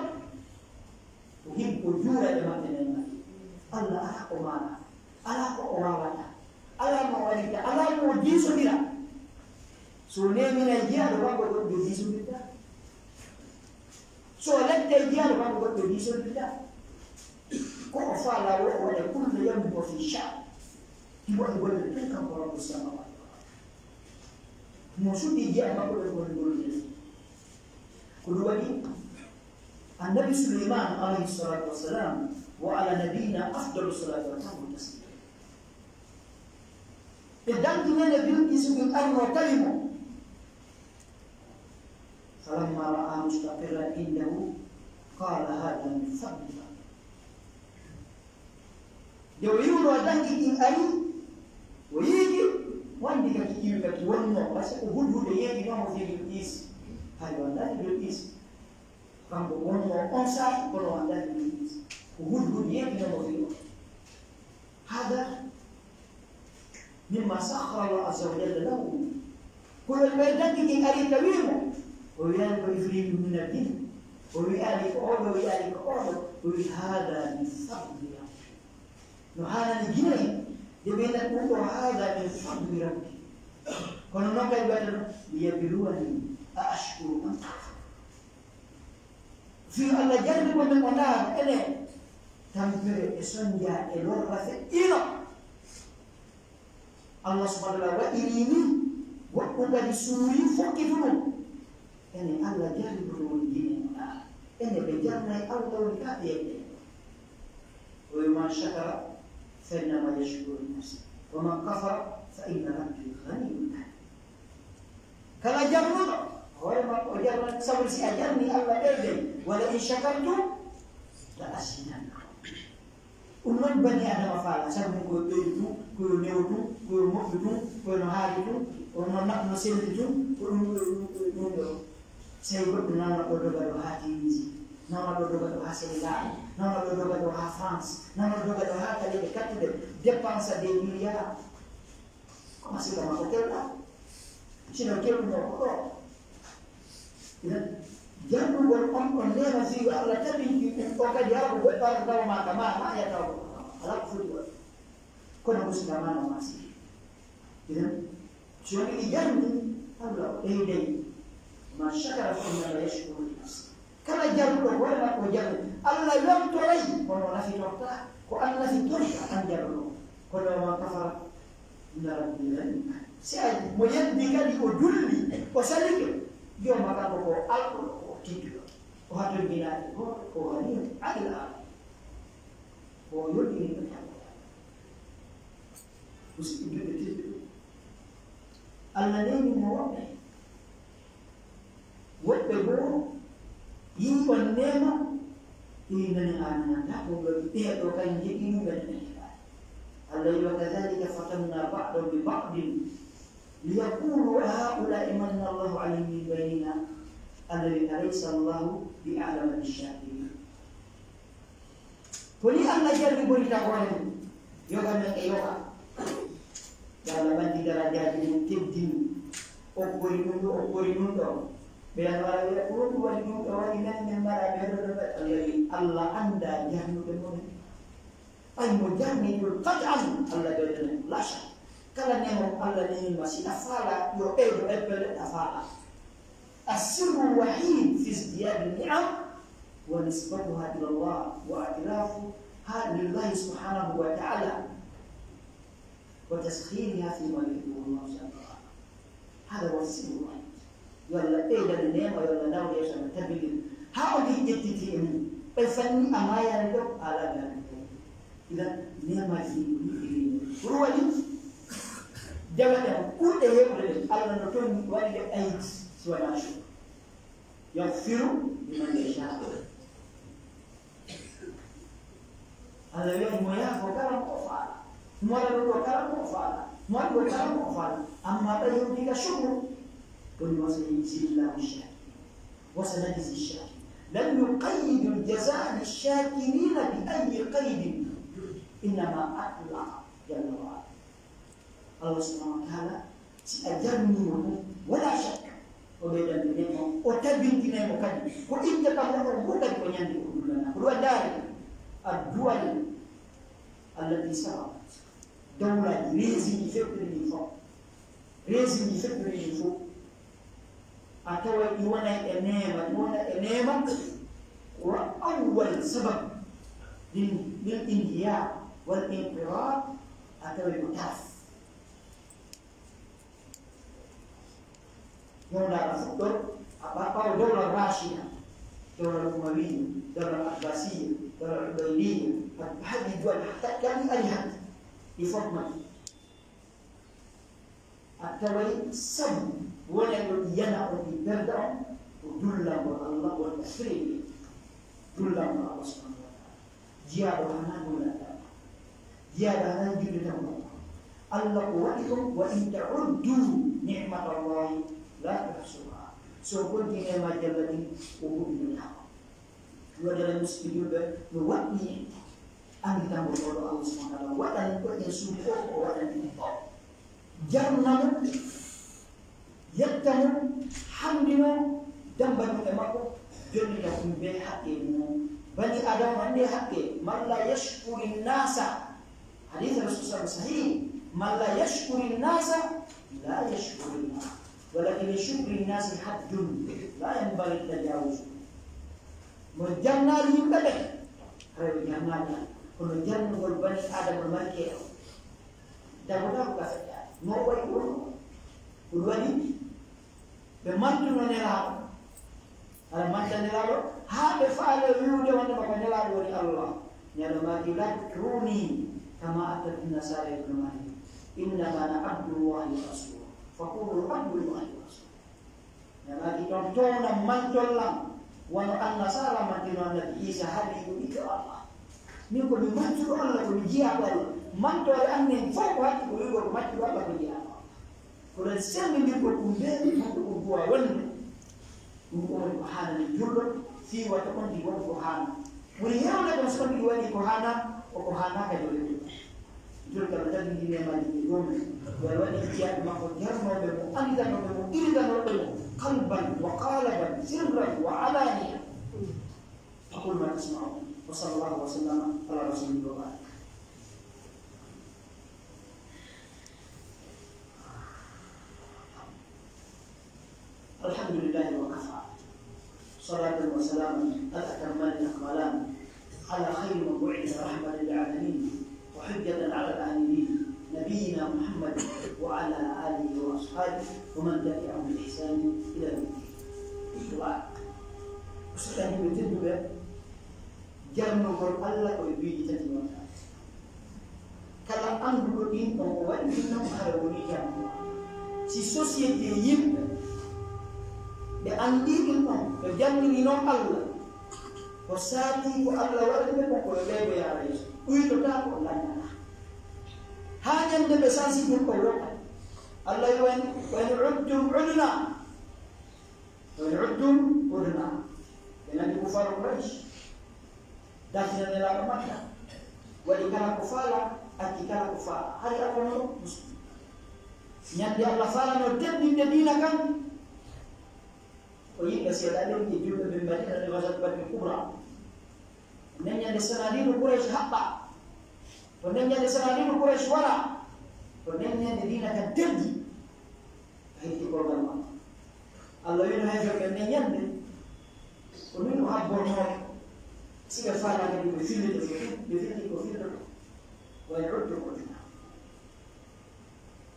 ko himɓe juura e maɓɓe neemanɗe. Allah alaa ko maanaa, alaa ko o waawataa, alaa mo o waɗirta, alaa mo o diisondira. So o neeminay jiyaaɗo kanko goɗɗo diisondirta. So o lettay jiyaaɗo kanko goɗɗo diisondirta. Ko o faalaa wo o waɗa كل يوم هو في شأن. Himo e golle tun kanko Rabbu samaawaati wal ard. Mo suɓii jeyaa makko ɓe ko woni gollude. Ko ɗum waɗi Annabi Suleymaan alayhi salaatu wa salaam, wa ala nabiyyina afdalu salaatu wa tamu taslim. Ɓe danki nene Bilkisu ɓe arno tawi mo. فلما رآه مستقرا عنده قال هذا من فضل ربي. Nde o yi'unoo danki ɗin ari, o yiiti, wonde kadi iwi kadi wonnoo, parce que hudhude yeeɗinoo mo fii Bilkiis. Hay o andaali ɗo ɗiis. Kanko wonno on saa'i, kono o andaali ɗo ɗiis. Ko hudhud yeetinoo mo fii on. Hada mimma sakhkhara Allah azza wa jalla lahu. Kulol ɓen taggi ɗin ari tawi mo. O wi'aali ko ifritu min al jinn. O wi'aali ko oɗo, o wi'aali ko oɗo. O wi'i, hada min fadli rabbi. No haanani Gine en, nde ɓe wi'ata ɗum ɗo, hada min fadli rabbi. Kono non kadi waɗata ɗum, liyabluwani a ashkuru am akfur. Fii yo Allah jarribo men, o ndaara enen tampere e sonja e lorra feƴƴiino. Allah subhanahu wa ta'ala waɗirii nii, goɗɗum kadi suurii fokkiti ɗum. Enen Allah jarriboto woni Gine en o ndaara. Enen ɓe jarnay Allah woni ka ɓe yedde. O wi'i, man shakara fa innama yashkuru li nafsi, wa man kafara fa inna rabbi ghaniyyun karim. Kala jarnuɗo, hoore makko o jarnay, sabu si a jarni Allah ɓeyday, wala in shakartum la azidannakum. Ɗum non bani Adama faala, sabu ko yo ɓeydu tun, ko yo newo tun, ko yo moƴƴu tun, ko yo no haari tun, ko no na-, no selli tun, ko ɗum, ko ɗum, ko ɗum ɗo. Sey goɗɗo nawna ɗo doga ɗo haa Tiinisi, nawna ɗo doga ɗo haa Senegaal, nawna ɗo doga ɗo haa France, nawna ɗo doga ɗo haa kaleeɗe kattuɗe, dépensa des milliards. Ko masiiba makko kewɗa. Sino kewɗuno ko ɗo. Idan, janngugol on ɗon neema fii yo Allah tabintin en o kadi, hara ko goɗɗo ara tawa ma ka ma, ma ya tawa ko alaa ko foti waɗde. Kono musiba ma no masiiba. Idan, si on yiɗi jarni, Allah o ɓeyday. Man shakara fa innama yashkuru li nafsi. Kala jarnuɗo hoore makko o jarni. Allah yontoray, kono o nafitorta. Ko an nafitorta, an jarnuɗo. Kono wa man kafara, inna rabbi ghaniyyun. Si a mo yeddi kadi o julli, o salike, yo ma kanko ko alɗo, ko tedduɗo. O hatonjinaaki ko, ko ghaniyyun anil alamin. Ko yonɗini ko tan. Musidɓe julɓe tedduɓe, Allah neemii mo woɓɓe. Woɓɓe goo yi'i on neema, ɓe nani aanananta ko ɓe ɓee ɗoo kay njeɗi ɗum ɓe nani heɓaani. Allah wi'i, wa kadhalika fatanna ba'dahum bi ba'din liyaqulu a ha'ula'i manna Allahu alayhim min baynina. Allah wi'i, alaysa Allahu bi a'lama bish shakirin. Ko nii Allah jarribori tagoore mum, yoga men e yoga. Yo Allah ɓanti darajaaji mum, teddini. Okkori ɗum ɗo, okkori ɗum ɗo. Ɓe ana wara wi'a, ko honɗum waɗi ɗum ɗo, waɗi men, men mara ɓe ɗo, ɗo, ɗo. Allah wi'i, Allah anndaa jarnuɓe mumen. Ɓay mo jarni ɗum, qat'an, Allah ɓeydana ɗum, la shak. Kala neema mo Allah neemii ma, si a faalaa, yo ɓeydo ebbele, a faalaa. السر الوحيد في ازدياد النعم هو نسبتها إلى الله واعترافها لله سبحانه وتعالى وتسخيرها فيما يحبه الله جل وعلا. هذا هو السر الوحيد. Yo Allah ɓeydane neema, yo Allah nawru yeeso, Allah tabbitin. Haa o wi ƴettiti e mum. Ɓay fanni a maayaani ɗo, a alaa gaari. Idan, neemaaji ɗin ko ɗi ɗi. Ko ɗum waɗi, jawe ɗen ɓurɗe heewude ɗen, Allah no toon waɗi ɗe aydi, si wanaa shukru. Yaghfiru liman yashaa. Allah wi'ay mo yaafo kala mo o faala. Mo waɗa ɗum ɗo kala mo o faala. Mo waɗa ɗo kala mo o faala. Amma ɓay hewti ka shukru, woni wa sayajzillahu shakirin. Wa sanajzi shakirin. لم يقيد الجزاء للشاكرين بأي قيد. إنما أطلق جل وعلا. Allah subhanahu wa ta'ala, si a jarnii mo ɗum, wala shakka, o ɓeydante neema, o tabintinay mo kadi. Ko ittata mo ɗon fof kadi ko ñande o dullana. Ko ɗum a ndaari, adduwal allati sabaqat, dawlaaji, reesiiji feƴƴuɗi ɗin fof. Reesiiji feƴƴuɗi ɗin fof. A taway ɗi wonay e neema, ɗi wonay e neema. Wa awwal sabab lil, lil inhiyaar wal inqiraad, a taway ko taraf. Yo ndaara fuɗɗor, a ɓa-, ɓawo dawla Rashida, dawla Umawiyya, dawla Abbasiyya, dawla Ubaydiyya, a, hadi duwal, hatta kadi ari hadi. Ɗi fof mari. A taway sabu wonay ɗo ɗi yana on, ɗi perda on, ko dullangol Allah wonta feere. Dullangol Allah subhanahu wa ta'ala. Jiyaaɗo hanaa dullata. Jiyaaɗo hanaa jullita mo. Allah ko waɗi ɗum, wa in ta'uddu ni'matallahi la tuhsuha. So o kontinii e majjalla ɗin, o huɓiniraama. Yo dara musidɓe julɓe, no waɗɗii en annditangol oo ɗoo Allah subhanahu wa taala waɗani ko en suudu o, o waɗani en o. Jarna mo, yetta mo, hanndino damba ɗum e makko, jonnita ɗum bee haqqe mum. Bani Adama anndi haqqe, man la yashkuri nnasa. Hadith Rasul sallallahu alaihi wasallam sahih, man la yashkuri nnasa la yashkuri llah. Walakin li shukri nnasi haddun la yanbaghi tajawuzu. Mo jannaali yimɓe ɓen, haray o jannaali Alla. Kono jannugol bani Adama malke o, dagoɗaa ko ka feƴƴaani. No o wayi ɗum, ɗum waɗi ɓe mantuno Nelaaɗo. Aɗa manta Nelaaɗo, haa ɓe faaloo wi'ude wonde ko Nelaaɗo woni Allah. Nelaaɗo maaki, "La tutruni kama atrat Nasaara ibna Maryam. Innama ana abdullahi wa rasuluh. Faqulu abdullahi wa rasuluh." Nelaaɗo maaki, "On toownay, mantoy lan, wano Annasaara mantino Annabi Iisaa, Habiibu, ɓiɗɗo Allah. Min ko mi mantuɗo Allah, ko mi jiyaaɗo Allah. Mantoore an nden fow ko hatti ko wi'ugol ko mantuɗo Allah, ko jiyaaɗo Allah." Ko ɗon semmbiɗirgol ɗum bee ɗum ko ɗum duwaa wonde. Ɗum ko woni ko haanani julɗo, fii wata on ɗi waɗu ko haanaa. Woni heewna ɗon so on ɗi waɗi ko haanaa, ko ko haanaa kadi o heɓi. Julɗo no tawi ɗi neemaaji ɗi ɗon. Yo Allah waɗi jiyaaɓe makko jarnooɓe mo, anndanooɓe mo, iridanooɓe mo, qalban wa qalaban, sirran wa alaniya. أقول ما تسمعون، وصلى الله وسلم على رسوله وبعد. الحمد لله وكفى، صلاة وسلاما الأتمان الأكملان على خير من بعث رحمة للعالمين وحجة على العاملين، نبينا محمد وعلى آله وأصحابه ومن تبعهم بإحسان إلى يوم الدين. وبعد. Musidɓe tedduɓe, jarnugol Alla ko e piiji tati wonta. Kala annduɗo ɗin ɗon, o waɗi ɗin ɗon, hara woni janngo. Si société yimɓe ɓe anndii ɗin ɗon, ɓe jannginii non Alla, ko saatii ko Alla waɗani ɓe kon, ko yo ɓeydo yaara yeeso. Ɗuytotaako, lannataa. Haa ñande ɓe sansi ɗin ɗon wota. Alla wi'i, "Wa in, wa in udtum udna." Wa in udtum udna. Ɓe nani kufaaru Quraysh. Dartina Nelaaɗo Makka. Waɗi kala ko faala, acci kala ko faala. Hari Alla no musu. Ñande Alla faalano teddinde diina kan, ko yimɓe seeɗa ɓen e julɓe ɓen Madina e Ghazwat Badri Kubra. Nden ñande sanadiidu Quraysh haɓɓaa. Ko nden ñande sanadiidu Quraysh waraa. Ko nden ñande diina kan teddi. Ka hetti kolgal makko. Alla wi'ino heeferɓe ɓen nden ñande, ko min o habbornooɓe. Si ɓe faalaaka ɗum, ɓe fillito, ɓe fillito ko filloto. Wa in udtum udna.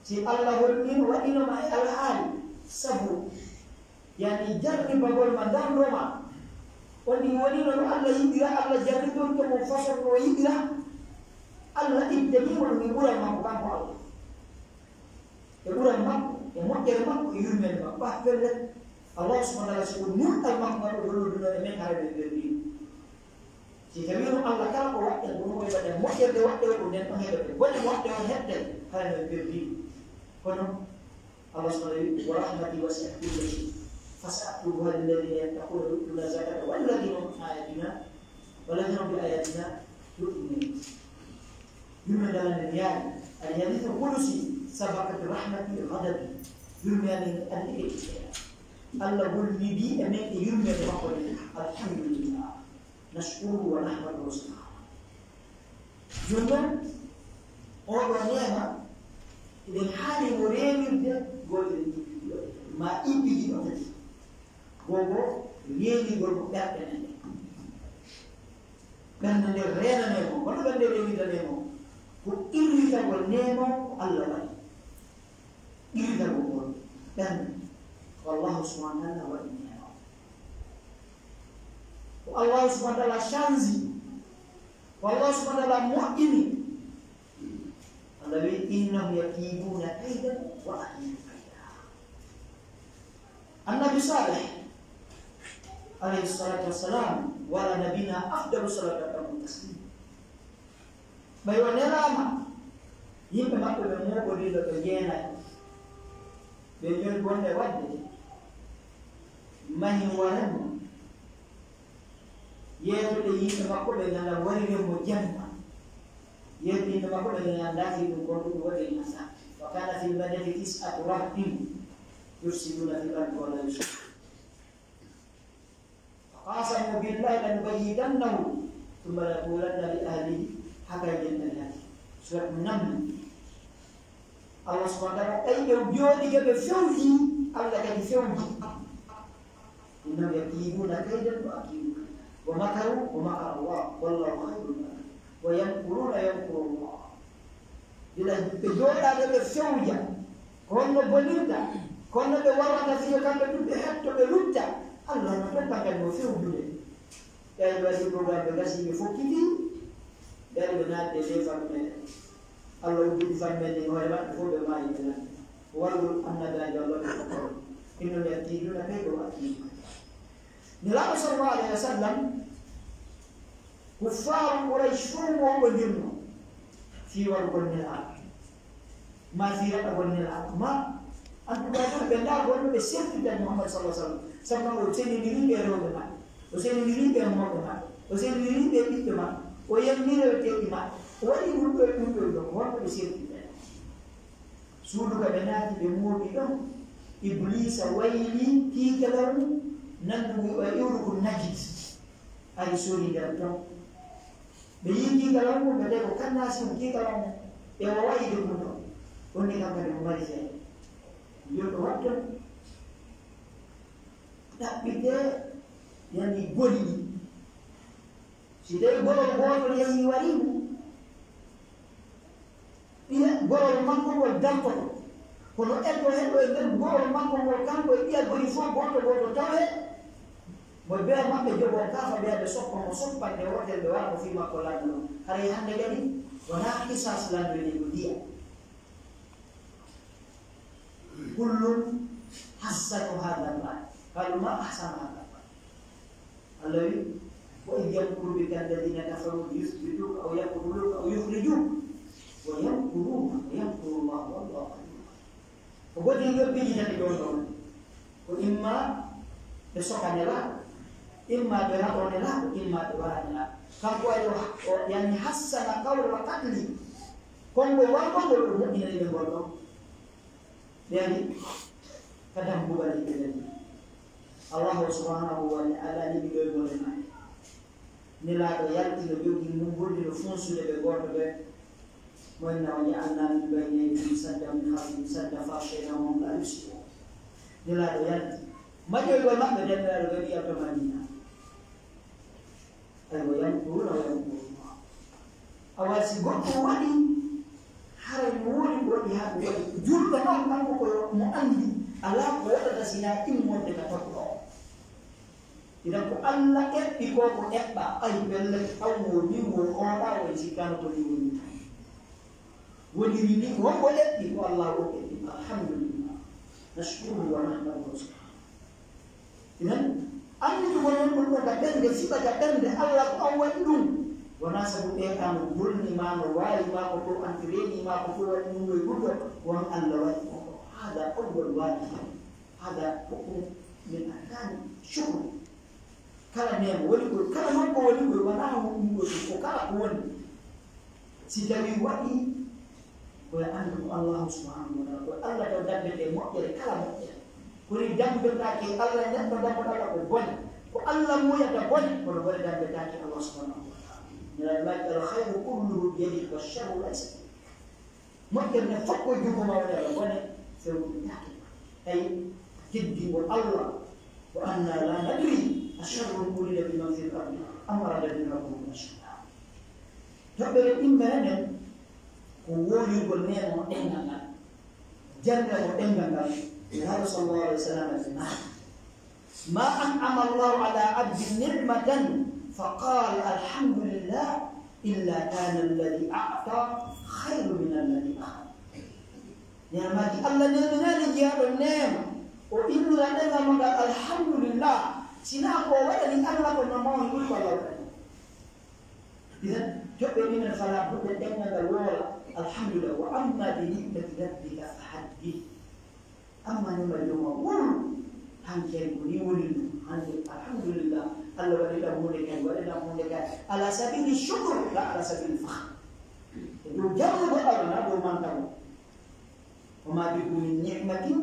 Si Alla holli no waɗino ma e alhaali, sabu, yani jarribagol ma, darndoo ma, on ɗi wonino no Alla yiɗira, Alla jarritorto mo façon no yiɗira, Alla ittanii mo ɗum e ɓural makko, kanko Alla. E ɓural makko, e moƴƴere makko, e yurmeende makko. Ɓaa pellet, Allah subhanahu wa ta'ala, si ko nurɗal makko ngal o holluduno e men, haray men perdii. Si tawii no Alla kala ko waɗɗen, ko ɗum o waɗɗen, moƴƴere waɗɗen, ko nden ɗon heɓete, bone waɗɗen on heɓte, haray men perdii. Kono Allah subhanahu wa ta'ala wi'i, "Wa rahmati wasi'at kulla shay, fasa'aktubuha lilladhina yattaquna wa yu'tuna zakata walladhina hum bi ayatina, walladhina hum bi ayatina yu'minun." Yurmeende Alla nden yaari. Al hadithul qudusi, "Sabaqat rahmati ghadabi." Yurmeende Alla nden ɗiɗi. Alla hollibii e men e yurmeende makko nden. Alhamdulillah. Nashkuruhu wa nahmaduhu subhanahu. Jooni non, oo ɗoo neema, eɗen haani mo reenirde gootel e ɗii ɗiɗo, maa ɗii ɗiɗo tati. Goo goo, reenirgol ko ɓerɗe men ɗen. Ɓernde nden reenanee mo, kono ɓernde reenirdanee mo, ko qirritagol neema ko Alla waɗi. Qirritagol ngol ɓernde, ko Allahu subhanahu wa ta'ala waɗi neema. Ko Allahu subhanahu wa ta'ala change, ko Allahu subhanahu wa ta'ala moƴƴini. Alla wi'i, "Innahum yakiduuna kaydan wa akiidu kayda." Annabi Saalih, alayhi salaatu wa salaam, wa ala nabiyina afdalu salaatu wa atamu taslim. Ɓay o nelaama, yimɓe maɓɓe ɓe mooɓondino, ɓe jeenay. Ɓe joni bonde waɗde. Mahi waremo, yeetude yimɓe makko ɓe ngala warire mo jemma. Yeetude yimɓe makko ɓe ngala ndaati ɗum kon ɗum waɗi nasa. Wa kana fil madinati tis'atu rahtin yufsiduna fil ardi wa la yuslihun. Wa qasamu billahi lanubayyitannahu thumma layaqulanna li ahlihi. Haka yen ɗan yaati. Surat Naml. Allah subhanahu wa ta'ala, ɓay ɓe jooɗike ɓe fewji, Allah kadi fewji. Innahum yakiduna kaydan wa akidu kayda. Wa makaru wa makara Allah, wallahu khayrul makirin. Wa yamkuruna wa yamkuru Allah. Gila ɓe jooɗaade ɓe fewja, ko honno bonirta, ko honno ɓe warrata fii yo kamɓe tun ɓe hetto ɓe lutta, Allah no ton ɓe kadi no fewjude. Ɓay ɓe waɗi programme ɓe gasi ɓe fokkiti, ɓe ari ɓe naatde e ley famille. Allah udditi famille ɗin hoore maɓɓe fof ɓe maayi ɓe naatde. Walgol annabaajo Allah ɓe fokkoro. Innahum yakiduna kayda wa akidu kayda. Nelaaɗo sallallahu alayhi wa sallam, kuffaaru Quraysh fof mo wondirno fii warugol Nelaaɗo, maa fii raɗagol Nelaaɗo, maa, en tout cas, ɓe ndaa gonno ɓe sertinta Muhammad sallallahu alayhi wa sallam, sabu o senindiri ɓe rewɓe maɓɓe, o senindiri ɓe mawɓe maɓɓe, o senindiri ɓe ɓiɓɓe maɓɓe, o yamni reweteeɗi maɓɓe, o waɗi ɗum ɗo e ɗum ɗo e ɗum, ko honno ɓe sertinta? Suudu ka ɓe naati, ɓe mooɓi ɗon, Ibliisa waylii kiikiiɗe mum, nanndungu e iwru kun Najid, ari sori nder ton. Ɓe yii kiikiiɗe mum, ɓe tawi ko kannaasi on kiikiiɗe mum, ɓe waawaa yiide ɗum ɗon. On ni kam kadi mo mari seeɗa. Yo ɗo watton. Ɗaɓɓitee, yani goli ɗi. Si tawii gorol gootol yahii warii mo, ɓiya gorol makko ngol dartoto. Kono eddo heɗo e nder gorol makko ngol, kanko e ɓiya goni fof gooto gooto tawee. Mo bee maɓɓe jogoo kaafa, ɓe ɓe soppa mo soppande wootere, ɓe wara mo fii makko lanndo non. Haray hannde kadi wonaa qisaas lanndo e ko diya. Kullun hassanu hadha al-bab. Qalu ma ahsana hadha al-bab. Allah wi, wa idh yamkuru bika alladhina kafaru liyuthbituka aw yaqtuluka aw yukhrijuka wa yamkuruna wa yamkuru Allah wallahu khayrul makirin. Ko goɗɗi ɗiɗo piiji tati ɗon ɗon. Ko imma ɓe soka Nelaaɗo, imma ɓe raɗo Nelaaɗo, imma ɓe wara Nelaaɗo. Kanko ay o, o yani hassana qawla qatli. Konngol wargol ngol o moƴƴinani ɓe ngol ɗon. Ɓe ari ka dambugal ɓe ari. Allahu subhanahu wa ta'ala ni ɓe ɗoygol e maɓɓe. Nelaaɗo yalti no jogii mumburdi no funsude ɓe gooto ɓe. Wa inna ja'alna min bayni aydihim saddan wa min khalfihim saddan fa aghshaynahum fahum la yubsirun. Nelaaɗo yalti. Maƴoygol maɓɓe nden Nelaaɗo kadi yalta Madiina. Ay, wa yamkuruna wa yamkuru Allah. Awa si goɗɗo waɗi, haray no woodi ko waɗi haa ɗum waɗi. Julɗo non, kanko ko mo anndi, alaa ko waɗata sinaa immorde ka tawɗo on. Idan ko Alla eɓɓi ko ko eɓɓa, ay, pelle taw wo min wo hoɗa, wo sikkaano ko ni woni. Woniri ni, wonko eɓɓi ko Alla o eɓɓi. Alhamdulillah. Nashkuruhu wa nahmaduhu subhanahu. Idan, annditugol non ɗum ɗo ka ɓernde, siɓa ka ɓernde, Alla ko an waɗi ɗum. Wonaa sabu ɓeeɗa no golni ma, no waawi ma, ko to entraîni ma, ko to waɗi ɗum ɗo e ɗum ɗo, won Alla waɗi ɗum ɗo. Hada awwal wajib. Hada hukmu min ahkami shukri. Kala neema woni ko, kala non ko woni ko, wonaa ɗum ɗo ɗum, ko kala ko woni. Si tawii waɗii, ko yo anndu ko Allahu subhanahu wa ta'ala, ko Alla taw dammbetee moƴƴere kala moƴƴere. Ko ni dammbetaake Alla neɗɗo, dammbata Alla ko bone. Ko Alla muuyata bone, kono bone dammbetaake Allah subhanahu wa ta'ala. Nela maaki, "Al khayru kulluhu bi yadika, wa sharru laysa ilayka." Moƴƴere nden fof ko e junngo maa woni, Alla bone fewnditaake. Tawi teddingol Alla, "Wa anna la nadri asharrun urida biman fil ardi am arada bihim rabbuhum rashada." Toɓɓere ɗimmere nden ko wowlirgol neema mo ɗemngal ngal, jannga mo ɗemngal ngal. Nelaaɗo sallallahu alaihi wasallam ɓe maaki, "Ma an'ama Allahu ala abdin ni'matan fa qala alhamdulillah illa kana alladhi a'ta khayrun min alladhi akhadha." Neema maaki, Alla neeminaali jiyaaɗo neema, o innira ɗemngal ngal alhamdulillah, sinaa ko o waɗani Alla ko no mawni ɓuri ko Alla waɗani. Idan, toɓɓe minen fala buɗe ɗemngal ngal woola, alhamdulillah, wa amma bi ni'mati rabbika fa haddith. Amma neema Joomi maa, wowlu. Hanki ko ni woni ɗum. Hanki, alhamdulillah, Allah waɗi ɗam huunde kadi, waɗi ɗam huunde kadi. Ala sabili shukr, la ala sabili fakhr. E dow jarnugo Allah, na dow mantago. Wa ma bikum min ni'matin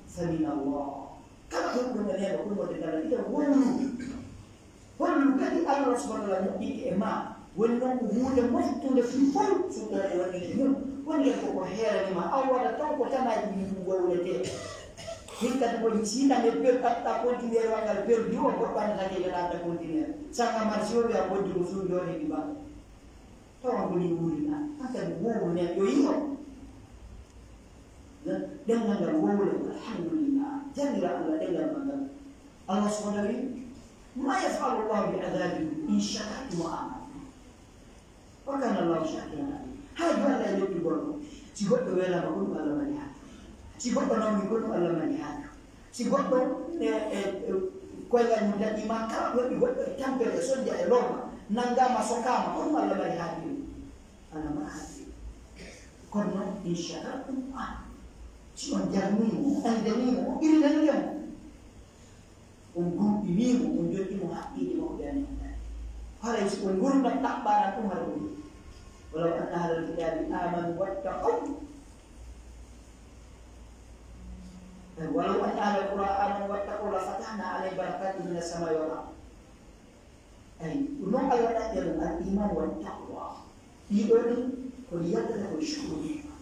fa min Allah. Kala ko ɗum e neema, ɗum wonde kala, ina wowlu. Hollu kadi Allah subhanahu wa ta'ala moƴƴinta e ma. Woni noon ko huunde moftunde fii fow, so tawi woni e mum. Woni en koko heerani ma, an waɗa taw ko tanaaji ɗin ɗum wowletee. Min kadi ko siiɗan e per-, ɗaɓɓa continuer waɗal perdu o, goɗɗo anndatake ɓe ɗaɓɓa continuer. Sanga marsi o wi'a bojji ko suuɗi o heɓi ba. Tawa ko ni wuuri na, an kadi wowlu nen yo yi'o. Ɗemngal ngal wowle, alhamdulillah, jaɓira Allah ɗemngal ma ngal. Allah subhanahu wa ta'ala, "Ma yaf'alu Allahu bi adhabikum in shakartum wa amantum. Wa kana Allahu shakiran alima." Hay ko Allah e leppigol mo. Si goɗɗo welama, ko ɗum Allah mari haaju. Si goɗɗo nawmi, ko ɗum Allah mari haaju. Si goɗɗo, e, e, e, koyngal mum daɗi ma, kala ko waɗi goɗɗo e tampere, e sojja, e lorma, nangama, sokama, ko ɗum Allah mari haaju. Allah mari haaju. Kono noon, in shakartum, ah, si on jarnii mo, on dandanii mo, on ɓirinanii mo. On gomɗinii mo, on jokki mo haqqeeji makko ɗi anndaa. Haray si on ngurndan ɗaɓɓanan ɗum hara ɗum. Walaw anna ahlal kitaabi aamanu wattaqaw. Walaw anna ahlal quraa aamanu wattaqaw la fatahna alayhim barakatin mina samaa'i wal ard. Ay, ɗum noon Allah ɗaɓɓi ɗum al iman wa taqwa. Ɗii ɗoo ɗin ko ɗi yaltata ko e shukru ni'ma.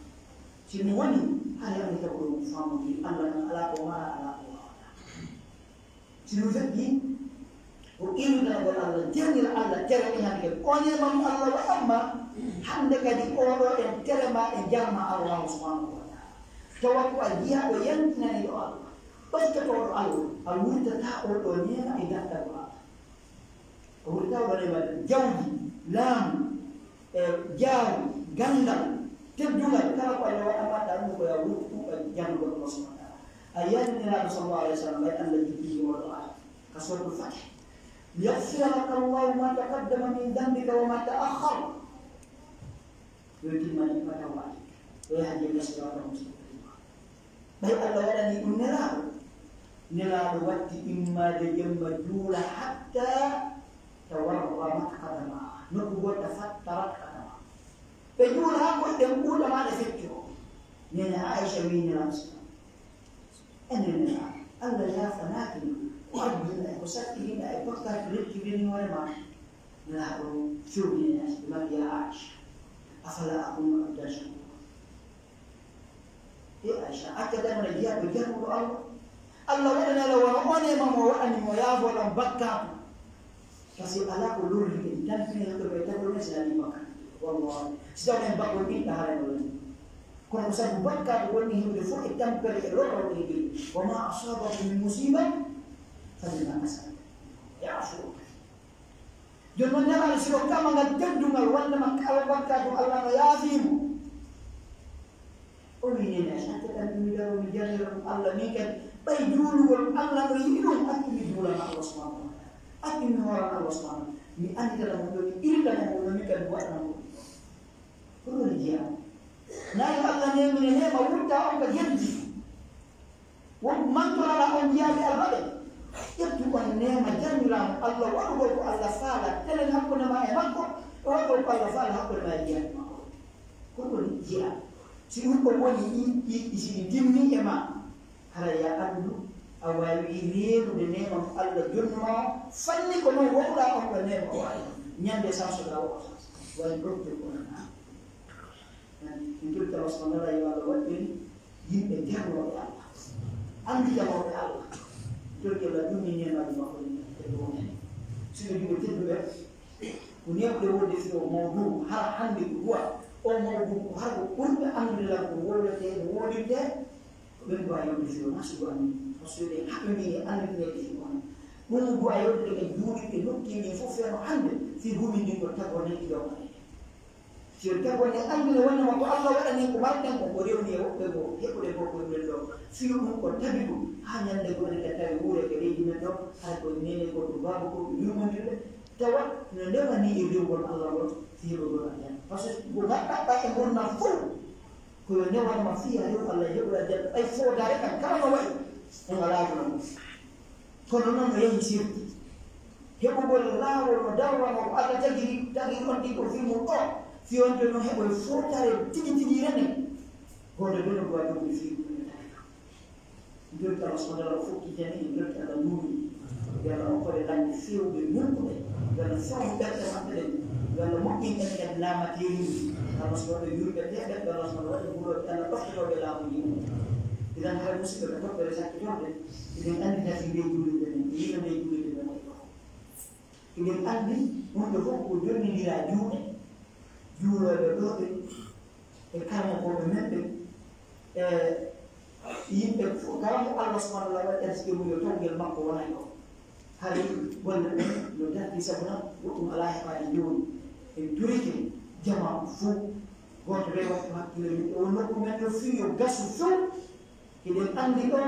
Si ɗum woni, haray anndaa ko ɗum faamude Allah ɗum alaa ko mara, alaa ko waawata. Si ɗum feƴƴi, ko iwdanagol Allah, jannira Allah, tere ɗin hannde kadi. On e man Allah waɗan ma, hannde kadi oo ɗoo en tere ma, en jarma Allah subhanahu wa ta'ala. Tawa ko a jiyaaɗo yantinaniiɗo Allah, ɓattotooɗo Allah, a wurtataa oo ɗoo neema e dartagol Allah. Ko woni tawɗo neema jawdi, laamu, e jaaru, ganndal, teddungal, kala ko Allah waɗan ma, ɗum ko yo a wurtu ɗum e jannugol Allah subhanahu wa ta'ala. A yi'ani Nelaaɗo sallallahu alayhi wa sallam, ɓay Allah jippini oo ɗoo aaya ka Suuratul Fatih. "Liyaghfira laka Allahu ma taqaddama min dhanbika wa ma ta'akhkhar." Wa yutimma ni'matahu alayka wa yahdiya laka siratan mustaqima. Ɓay Allah waɗanii ɗum Nelaaɗo, Nelaaɗo watti immaade jemma juula hatta tawarramat qadama, nokku goɗɗo fattarat qadama. Ɓe juula haa koyɗe ɓuuɗa maa ɗe feccoo. Neene Aisha wi'i Nelaaɗo, sa-, enen Nelaaɗo, Allah yaafanaaki ma ko adduɗaa e ko saɗɗiɗaa e bakkaatu rewti bee hoore maa. Nelaaɗo fewni Neene Aisha, ɓe maaki, "Ya Aisha, afala akunu abdan shakura?" He Aisha, accataa mi wona jiyaaɗo jarnuɗo Allah? Allah waɗanaa lan wano on e maa mo waɗani mo yaafoo lan bakkaatu. Parce que alaa ko lorri en tampini hakkunde men tagol men si alaa bakkaatu. Wallahi. Si tawii en bakkol ɓiɗɗa haray no woni. Kono ko sabu bakkaatu woni himɓe fof e tampere e lorro e ɓe. Wa ma asabakum min musiba fa bima kasabat. Ya'fu. Jooni non, Nelaaɗo, si o kama ngal teddungal, wonndema kala bakkaatu, Allah no yaafii mo. O wi'i, "Neene, accataa mi daro, mi jarnira ɗum Allah, min kadi, ɓay juulugol Allah no yiɗi ɗum, accu mi juulana Allah subhanahu wa ta'ala. Accu mi hoorana Allah subhanahu wa ta'ala. Mi annditana mo ɗum, mi iwdana mo ɗum, min kadi mi waɗana mo ɗum." Ko ɗum woni jiyaaɗo. Naa yo Allah neemine neema wurta on ka geldi. Won mantorana on jiyaaɓe Allah ɓen. Ƴettu on neema jarniraama Allah waɗugol ko Allah faala, telen hakkunde maa e makko, e waɗugol ko Allah faala hakkunde maa e jiyaaɓe makko. Ko ɗum woni jiyaaɗo. Si ɗum ɗon woni ɗi, ɗi, ɗi si ɗi timmi e maa, hara yo a anndu, a waawi reenude neema mo Allah jonnu maa o, fanni ko non wowɗaa on ɗon neema o waɗi. Ñande sansoɗaa o, waɗi ɗofte ko non. Min tolta Allah subhanahu wa ta'ala yo Allah waɗɗen yimɓe jarnooɓe Allah, annditanooɓe Allah. Tolta Allah ɗum ni neemaaji makko ɗin e ɗum. Siɗo yimɓe tedduɓe, ko neeɓude wonde fii o mawduu, hara hannde ko duwa. O mawduu ko hara ko ɓurɓe anndude lan ko wowletee, ko wowlintee. Ko ɓen duwa yonde fii o nasugo amin. Parce que ɓe haɓe min e anndude fii on. Ɗum duwa yonde ɓe juuɗi ɓe nokki min fof feeno hannde fii gumi ndin ko tagoo nen ɗi ɗon. Si on tagoo nen anndune wonnema ko Allah waɗani ko marɗen ko, ko rewni e woɓɓe goo, heɓude goo ko ɗum ɗoo. Fii ɗum ko tabi ɗum, haa ñande goo enen tawi wuure ko leydi men ɗoo, hay ko neene ko ɗum baaba ko ɗum yurmondirɓe, tawa no ndewani e rewgol Allah ngol, fii heɓugol aljanna. Parce que ko ngaɗɗaa ɓay e ngurndan fof, ko yo newanma fii a rew Allah e heɓugol aljanna. Ɓay foodaare kan kala no wayi, on alaa ɗum. Kono non no yahi sirti. Heɓugol laawol no dawrano ko Alla tagiri, tagiri on ɗin ko fii mun ɗoo, fii on to no heɓoy fowtare tigi tigi rene. Gooto ɓe no gowa ɗum fii mun ɗoo. Jokki Allah subhanahu wa ta'ala fokkitani en, jokki Allah nuuri. Yo Allah okkore lande fewde nunɗuɓe. Yo Allah fewnu ɓerɗe maɓɓe ɗen. Yo Allah moƴƴin en kadi laamateeri ndi. Allah subhanahu wa ta'ala yurɓe teeɓe, yo Allah subhanahu wa ta'ala waɗa gulooɓe Allah ɗoftotooɓe laamu ndu. Idan hay musidɓe ɓe toɓɓere sakkitorde, eɗen anndi nafi nde juulirde men, e yino nde juulirde men waɗi ɗoo. Eɗen anndi ɗum ɗo fof ko jonnindira juuɗe, juulooɓe ɗoo ɓe, e karamokooɓe men ɓe, e yimɓe fof, kala mo Allah subhanahu wa ta'ala waɗi arsike mum yo tawgel makko wona e on. Hari golle ɗen no darti sabu na goɗɗum alaa heɓaade jooni. En torike jamaa fof, gooto rewa ko hakkille mum. O nokku men no fii yo gasu fof. Hiɗen anndi ɗo,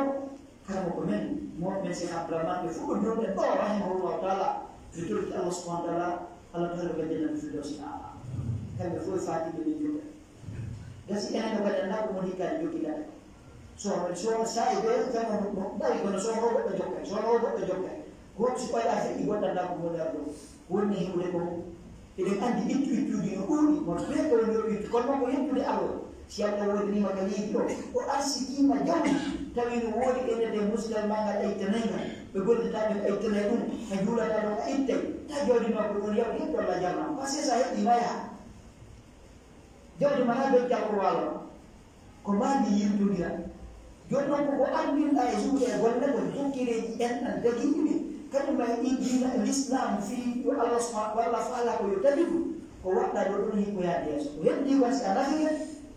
karamoko men, mo men Cheikh Abdourahmane, ɓe fof ɗo ɗum ɗen ɗo, rahimahullahu ta'ala, ɓe torti Allah subhanahu wa ta'ala, Allah ta'ala ɓe jannata Firdawsi A'la. Kamɓe fof e faatiɓe ɓe jooɗa. Gasi enen ɗo kadi anndaa ko woni hikkaade jokki kadi. So, so, sa e ɓe, tan mo, mo, ɓay kono so o goɗɗo jokkay, so o goɗɗo jokkay. Ko si ɓay a feƴƴi goɗɗo anndaa ko woni arɗo. Woni heɓude ko eɗen anndi ittu ittuuji no ɗuuɗi, mo feeto woni yo ittu, kono noon ko yettude Allah. Si Allah woodaniima ka leydi o, o arsikiima jawdi, tawi no woodi e nder musigal maa ngal a ittanay ngal, ɓe gollitaa ɓe a ittanay ɗum, ka juulataa ɗon a ittay, ta jawdi maa ko ɗon yawde yetto Allah jarnama. Parce que sa heɓii ma yaha. Jawdi maa na doggal ko waalo. Ko maa ndi yiltondira. Jooni non ko ko anndinɗaa e suuɗe e golle ko jokkireeji en ɗan dagiiɗi ɗin. Kañum e ɗin diina e Lislaam fii yo Allah subha-, walla faalaa ko yo tabitu. Ko waɗɗaa ɗoo ɗon hikkoyaade yeeso. Ko heddii kon si a nafike,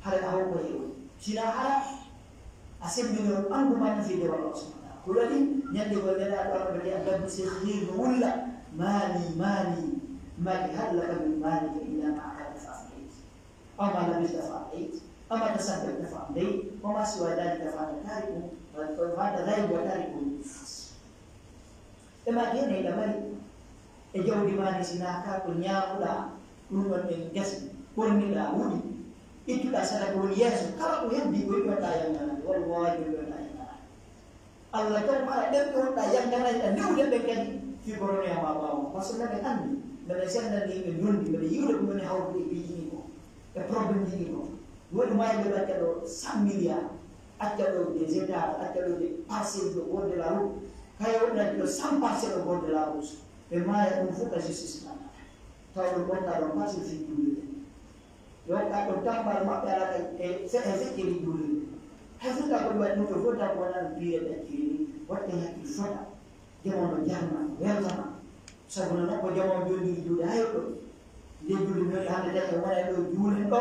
hara a hokkoye on. Sinaa hara a semmbinon ɓanndu maa no fii dewal Allah subhanahu wa ta'ala. Ko waɗi ñannde goo nelaaɗo Allah ɓe a gabbi si xiir no wulla. Maali, maali, maali hal laka min maalika illa ma akalta fa afnayt. أو ما لبست فأبليت، أو ما تصدقت فأمضيت، وما سوى ذلك فأنت تارك، فأنت غارم وتارك للناس. E ma kene ɗa mari e jawdi maa ndi, sinaa ka ko ñaamuɗaa, ɗum ɗon en gasi, ɓorniɗaa, wuɗi, ittuɗaa sadaka woni yeeso, kala ko heddii ko yiɗoɗaa yannganande, wallahi ko yiɗoɗaa yannganande. Allah taw aɗa ɗemɗe wonɗa yannganay ɗa newde ɓen kadi fii ko ronoya ma ɓaawo. Parce que mbeɗa anndi, mbeɗa senndani yimɓe njonndi, mbeɗa yiwde ko woni hawrude e piiji ɗin ko, e problème ji ɗin ko. Woni maa yimɓe ɓe acca ɗo cent milliards, acca ɗo des hectares, acca ɗo des parcelles au bord de la route. Kay wonɗa ɗo cent parcelles au bord de la route. Ɓe maaya ɗum fof ka justice ɗan. Taw ɗum wonta ɗon parcelle fii juulirde. Yo ka ɗo tammbal maɓɓe ala ka e fe-, e feƴƴiri juulirde. Hay fota ko waɗi ɗum, fota ko wona ɗum piire ɗacciri ni, waɗde hakkil fota. Jamano jarna, weltana. Sabu no nokko jamano jooɗi juuɗe hay ɗo. Nde juulirde hannde tawi e wona e ɗo juulen ɗo,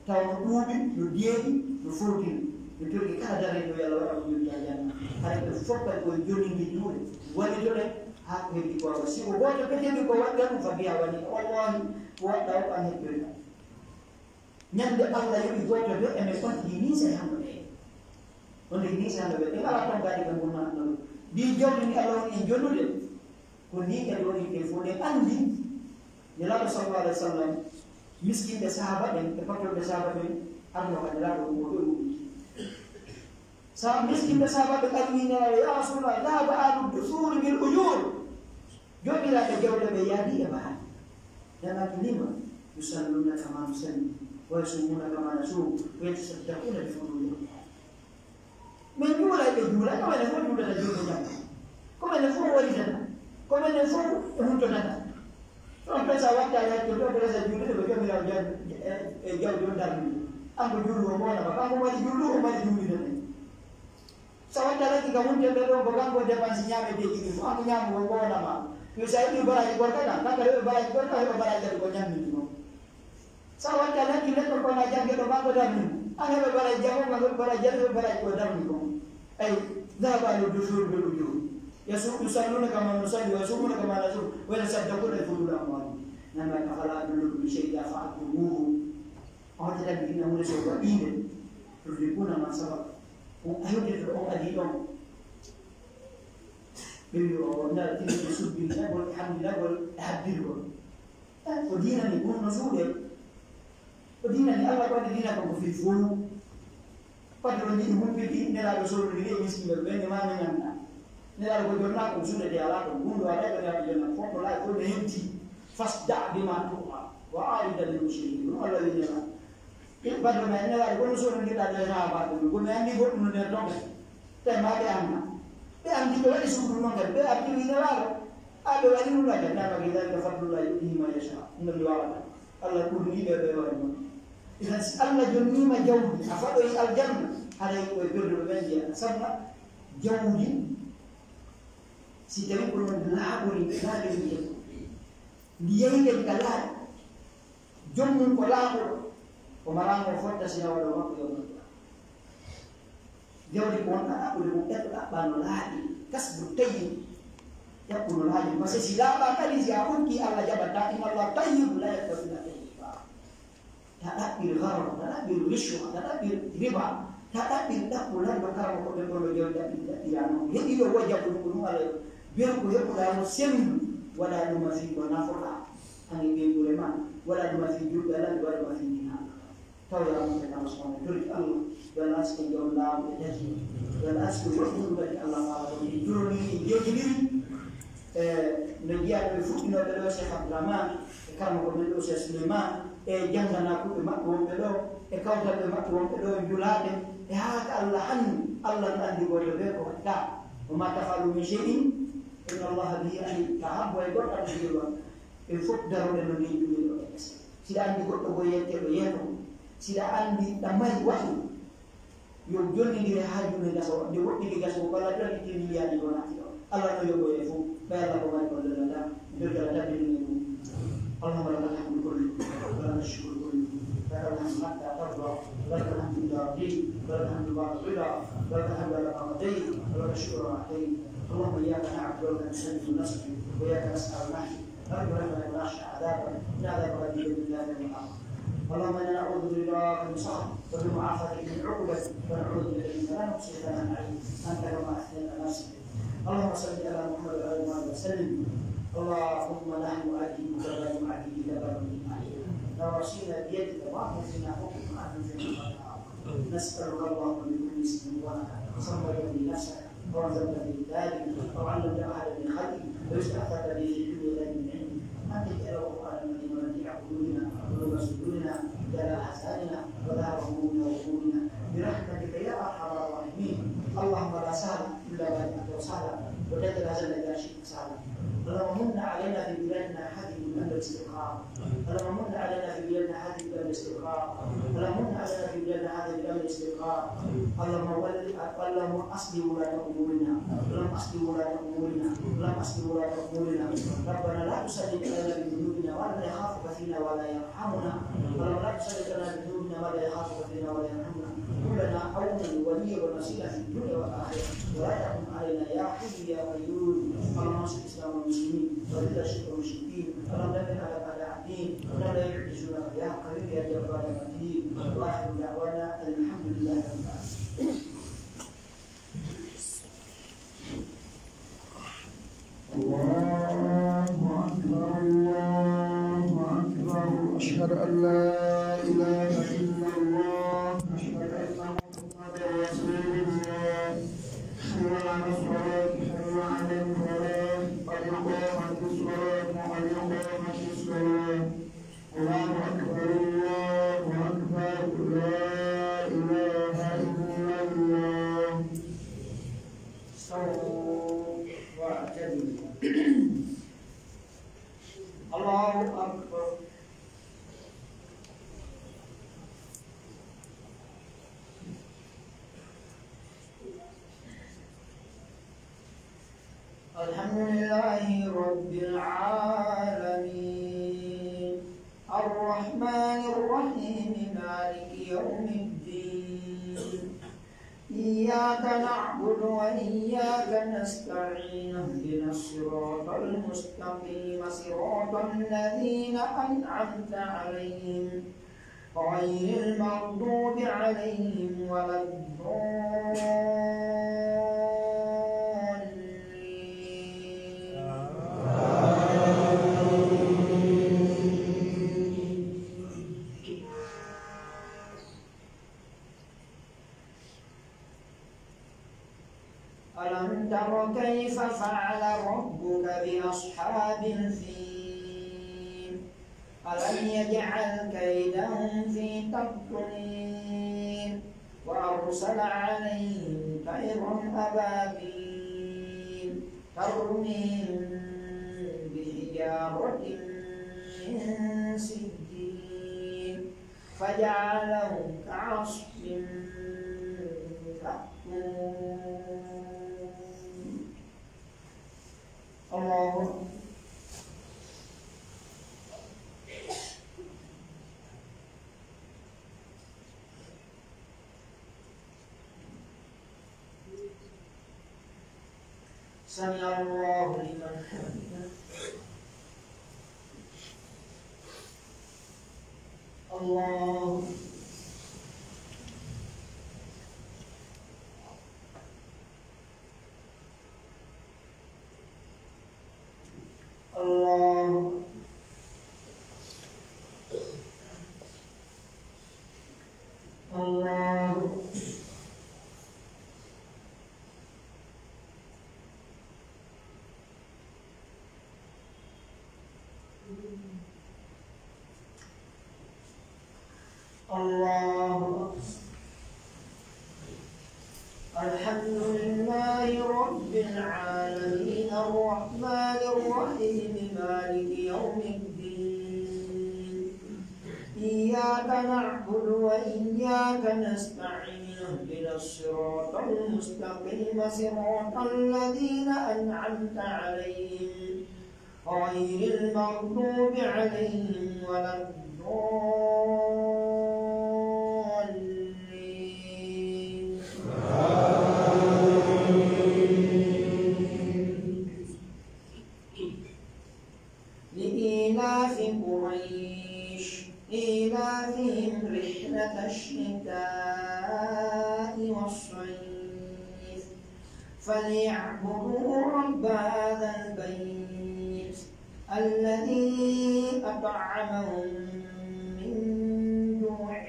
taw no ɗuuɗi, no deeɗi, no fowtiri. Mi torike kala daraniiɗo yo Allah waɗa mo jooɗi aljanna. Hara ɓe fof kadi koye jonninde juuɗe, wallitoɗen haa ko heddi ko waɗa. Si ko gooto petee ko waɗi ɗum, fa biya wani, wallahi, ko waɗɗa o an heddoyta. Ñande Allah yoɓi gooto ɓe e men on ɗi niisa e hannde ɓe. On ɗi niisa hannde ɓe. Ɓe ngalaa ton gaadi ɓe ngurnaa ɗon. Ndi jawdi ndi Allah woni en jonnude. Ko ndi kadi woni ɓe fof ɗen anndi. Nelaaɗo sallallahu alaihi wa sallam, miskinɓe sahaaba ɓen, e pattorɓe sahaaba ɓen, arno ka Nelaaɗo ko ɓe woni. Sa miskinɓe sahaaba ɓen ari wi'i Nelaaɗo, "Ya Rasulallah, dhahaba ahlu dusuri bil ujur." Joomiraaɓe jawle ɓe yaadi e maani. Nelaaɗo lima, "Yusalluna kama nusalli, wa yasumuna kama nasum, wa yatasaddaquna bi fuduli amwalihim." Men juulay ɓe juula, ko menen fof juulata juulde jam. Ko menen fof wallitata. Ko menen fof huntotata. Ɗon pesa watta yacco, ɗon pesa juulde ko joomiraaɗo jam, e, e jawdi on darni. An ko juulu o mboona ma, kanko mari juulu, o mari juulde men. Sa watta lakki ka hunde ɓe ɗon ko kanko dépense ñaameteeji ɗin, ko an ko ñaamu ko mboona ma. Yo sa heɓi baraji gorka kan, kanka heɓi baraji gorka, heɓa baraji kadi ko ñammini kon. Sa watta lanki neɗɗo kono a jannge ɗo maa ko darni mo. An heɓa baraji janngo, maa heɓa baraji janngo, heɓa baraji ko darni kon. Ay, dhahaba ahlu dusur bil ujur. Yasu-, yusalluna kama nusalli, wa yasumuna kama nasum, wa yatasaddaquna bi fuduli amwalihim. Nan afala adullukum bi shay'in idha fa'altumuhu. On tata bi inna mun so waɗiinde. Tudrikuna ma sabaq. On ayude to on adi ɗon. Ɓe wi o na tini ko subbinagol, e hamdinagol, e habbirgol. Eh, ko diina ni, ko no suuɗe. Ko diina ni, Allah ko waɗi diina ko, ko fii fow. Fati on jiɗi humpiti, Nelaaɗo soododiri e miskiino ɓe, ne maa men anndaa. Nelaaɗo ko jonnaa kon, sunnete alaa ton. Ɗum ɗo alaa ko Nelaaɗo jonnaa, fof no laaɓi, fof no heddi. فاصدع بما تؤمر وأعرض عن المشركين. Ɗum Alla wi'i Nelaaɗo. Ɗum baddo ma e Nelaaɗo, kono so on ngiɗaa ɗo e sahaabaaɓe mum, ko mi anndi goɗɗum no nder ton kadi. Tawi ma ɓe annda. Ɓe anndi ɓe waɗi suudu non kadi. Ɓe anndi wi'i Nelaaɗo. A ɓe waɗi ɗum kadi. Nelaaɗo wi'i, ذلك فضل الله يؤتيه من يشاء. Ɗum no mi waawata. Alla ɓurni ɓe ɓe waɗi non. Idan si Alla jonniima jawdi, a faɗoyi aljanna, haray ko e berduɗo ɓen jeyata. Sabuna jawdi, si tawi ko non laaɓori, laaɓiri ndi yehi kadi ka laaɓi, joom mum ko laaɓuɗo, o maraano o fotta si nawal o makko yo makko. Jawdi ko wonɗa ɗaɓɓude mum, ɓeɗɗo ɗaɓɓa no laaɓi, kasbu tayyib, ƴakku no laaɓi. Parce que si laaɓa kadi, si a okki, Alla jaɓataa, إن الله طيب لا يقبل إلا طيبا. Ta ɗaɓɓir gharar, ta ɗaɓɓir rishwa, ta ɗaɓɓir riba, ta ɗaɓɓir ɗaɓɓu lanɗo karama ko ɓen ɗon no jawdi ɗaɓɓiri ɗaɓɓira non. Heɓi ɗo wo jaggu ɗum ɗum alay. Ber ko heɓuɗa no sendu, waɗa ɗum a fii ko nafoɗa. Ani ɓeynguure ma, waɗa ɗum a fii juɗɗa lan, waɗa ɗum a fii dina. Taw ya mo tan so on torki Allah, yo Allah askin jom laamu e taki. Yo Allah askin woɗɗum kadi Allah faala ɗum. En juroni, en jejjiniri. E, no njiyaa ɓe fuɗɗinooɓe ɗo, Cheikh Abdourahmane, e karamoko men ɗo, Cheikh Souleymane, e jannganaakuɓe maɓɓe wonɓe ɗo, e kawtalɓe maɓɓe wonɓe ɗo, e njulaaɓe, e haa ka Allah hanni, Allah no anndi gooto bee ko waɗta. وما تفعلوا من شيء فإن الله به عليم. Ka habbo e goɗɗo ko jiro waɗta. Ɓe fof daroɗen no ndin ɗum ɗo e ɓese. Siɗa anndi goɗɗo ko yeeteɗo yeeto. Siɗa anndi ɗa mari waɗu. Yo jonnindire haa juulde gasa, nde woɗɗike gasa, ko kala ɗon itti miliyaaji ko naati ɗon. Allah no yoɓoye fof, ɓe Allah ko mari kon lelata, jottala tabbitini ɗum. اللهم لك الحمد كله، ولك الشكر كله، لك الحمد حتى ترضى، ولك الحمد إذا رضيت، ولك الحمد بعد الرضا، ولك الحمد على ما قضيت، ولك الشكر ما أعطيت. اللهم إياك نعبد وإياك نستعين، وإياك نسأل ونحفظ. نرجو رحمتك ونخشى عذابك، إن عذابك قريب لا يوم الآخر. اللهم إنا نعوذ برضاك من سخطك وبمعافاتك من عقوبتك، ونعوذ بك منك لا نحصي ثناء عليك أنت كما أثنيت على نفسك. اللهم صل على محمد وعلى آل محمد وسلم. اللهم نحن عبيدك وبنو عبيدك بنو إمائك، نواصينا بيدك ماض فينا حكمك عدل فينا قضاؤك. نسألك اللهم بكل اسم هو لك سميت به نفسك أو أنزلته في كتابك أو علمته أحدا من خلقك أو استأثرت به في علم الغيب عندك أن تجعل القرآن العظيم ربيع قلوبنا ونور صدورنا وجلاء أحزاننا وذهاب همومنا وغمومنا برحمتك يا أرحم الراحمين. اللهم لا سهل إلا ما جعلته سهلا وتجعل الحزن إذا شئت سهلا. اللهم من علينا في بلادنا هذه بالأمن والاستقرار. اللهم من علينا في بلادنا هذه بالأمن والاستقرار. اللهم من علينا في بلادنا هذه بالأمن والاستقرار. اللهم ول-، اللهم أصلح ولاة أمورنا. اللهم أصلح ولاة أمورنا. اللهم أصلح ولاة أمورنا. ربنا لا تسلط علينا بذنوبنا من لا يخافك فينا ولا يرحمنا. اللهم لا تسلط علينا بذنوبنا من لا يخافك فينا ولا يرحمنا. كن لنا عونا وليا ونصيرا في الدنيا والآخرة. ولا تكن علينا يا حي يا قيوم. اللهم انصر الإسلام والمسلمين وأذل الشرك والمشركين. اللهم دمر أعداءك أعداء الدين. اللهم لا يعجزونك يا قوي يا جبار يا متين. وآخر دعوانا أن الحمد لله رب العالمين. الله أكبر، الله أكبر. أشهد أن لا إله إلا الله. أشهد أن محمدا رسول الله. حي على الصلاة، حي على الفلاح. قد قامت الصلاة، قد قامت الصلاة. الله أكبر، الله أكبر، لا إله إلا الله. استووا واعتدلوا. الله أكبر. الحمد لله رب العالمين. الرحمن الرحيم. مالك يوم الدين. إياك نعبد وإياك نستعين. اهدنا الصراط المستقيم. صراط الذين أنعمت عليهم غير المغضوب عليهم ولا الضالين. ألم تر كيف فعل ربك بأصحاب الفيل؟ ألم يجعل كيدهم في تضليل؟ وأرسل عليهم طيرا أبابيل ترميهم بحجارة من سجيل فجعلهم كعصف مأكول. الله أكبر. سمع الله لمن حمده. الله. الله. الله. الله أكبر. الحمد لله رب العالمين، الرحمن الرحيم، مالك يوم الدين. إياك نعبد وإياك نستعين. اهدنا الصراط المستقيم، صراط الذين أنعمت عليهم، غير المغضوب عليهم ولا الضالين. لإيلاف قريش إيلافهم رحلة الشتاء والصيف فليعبدوا رب هذا البيت الذي أطعمهم من جوع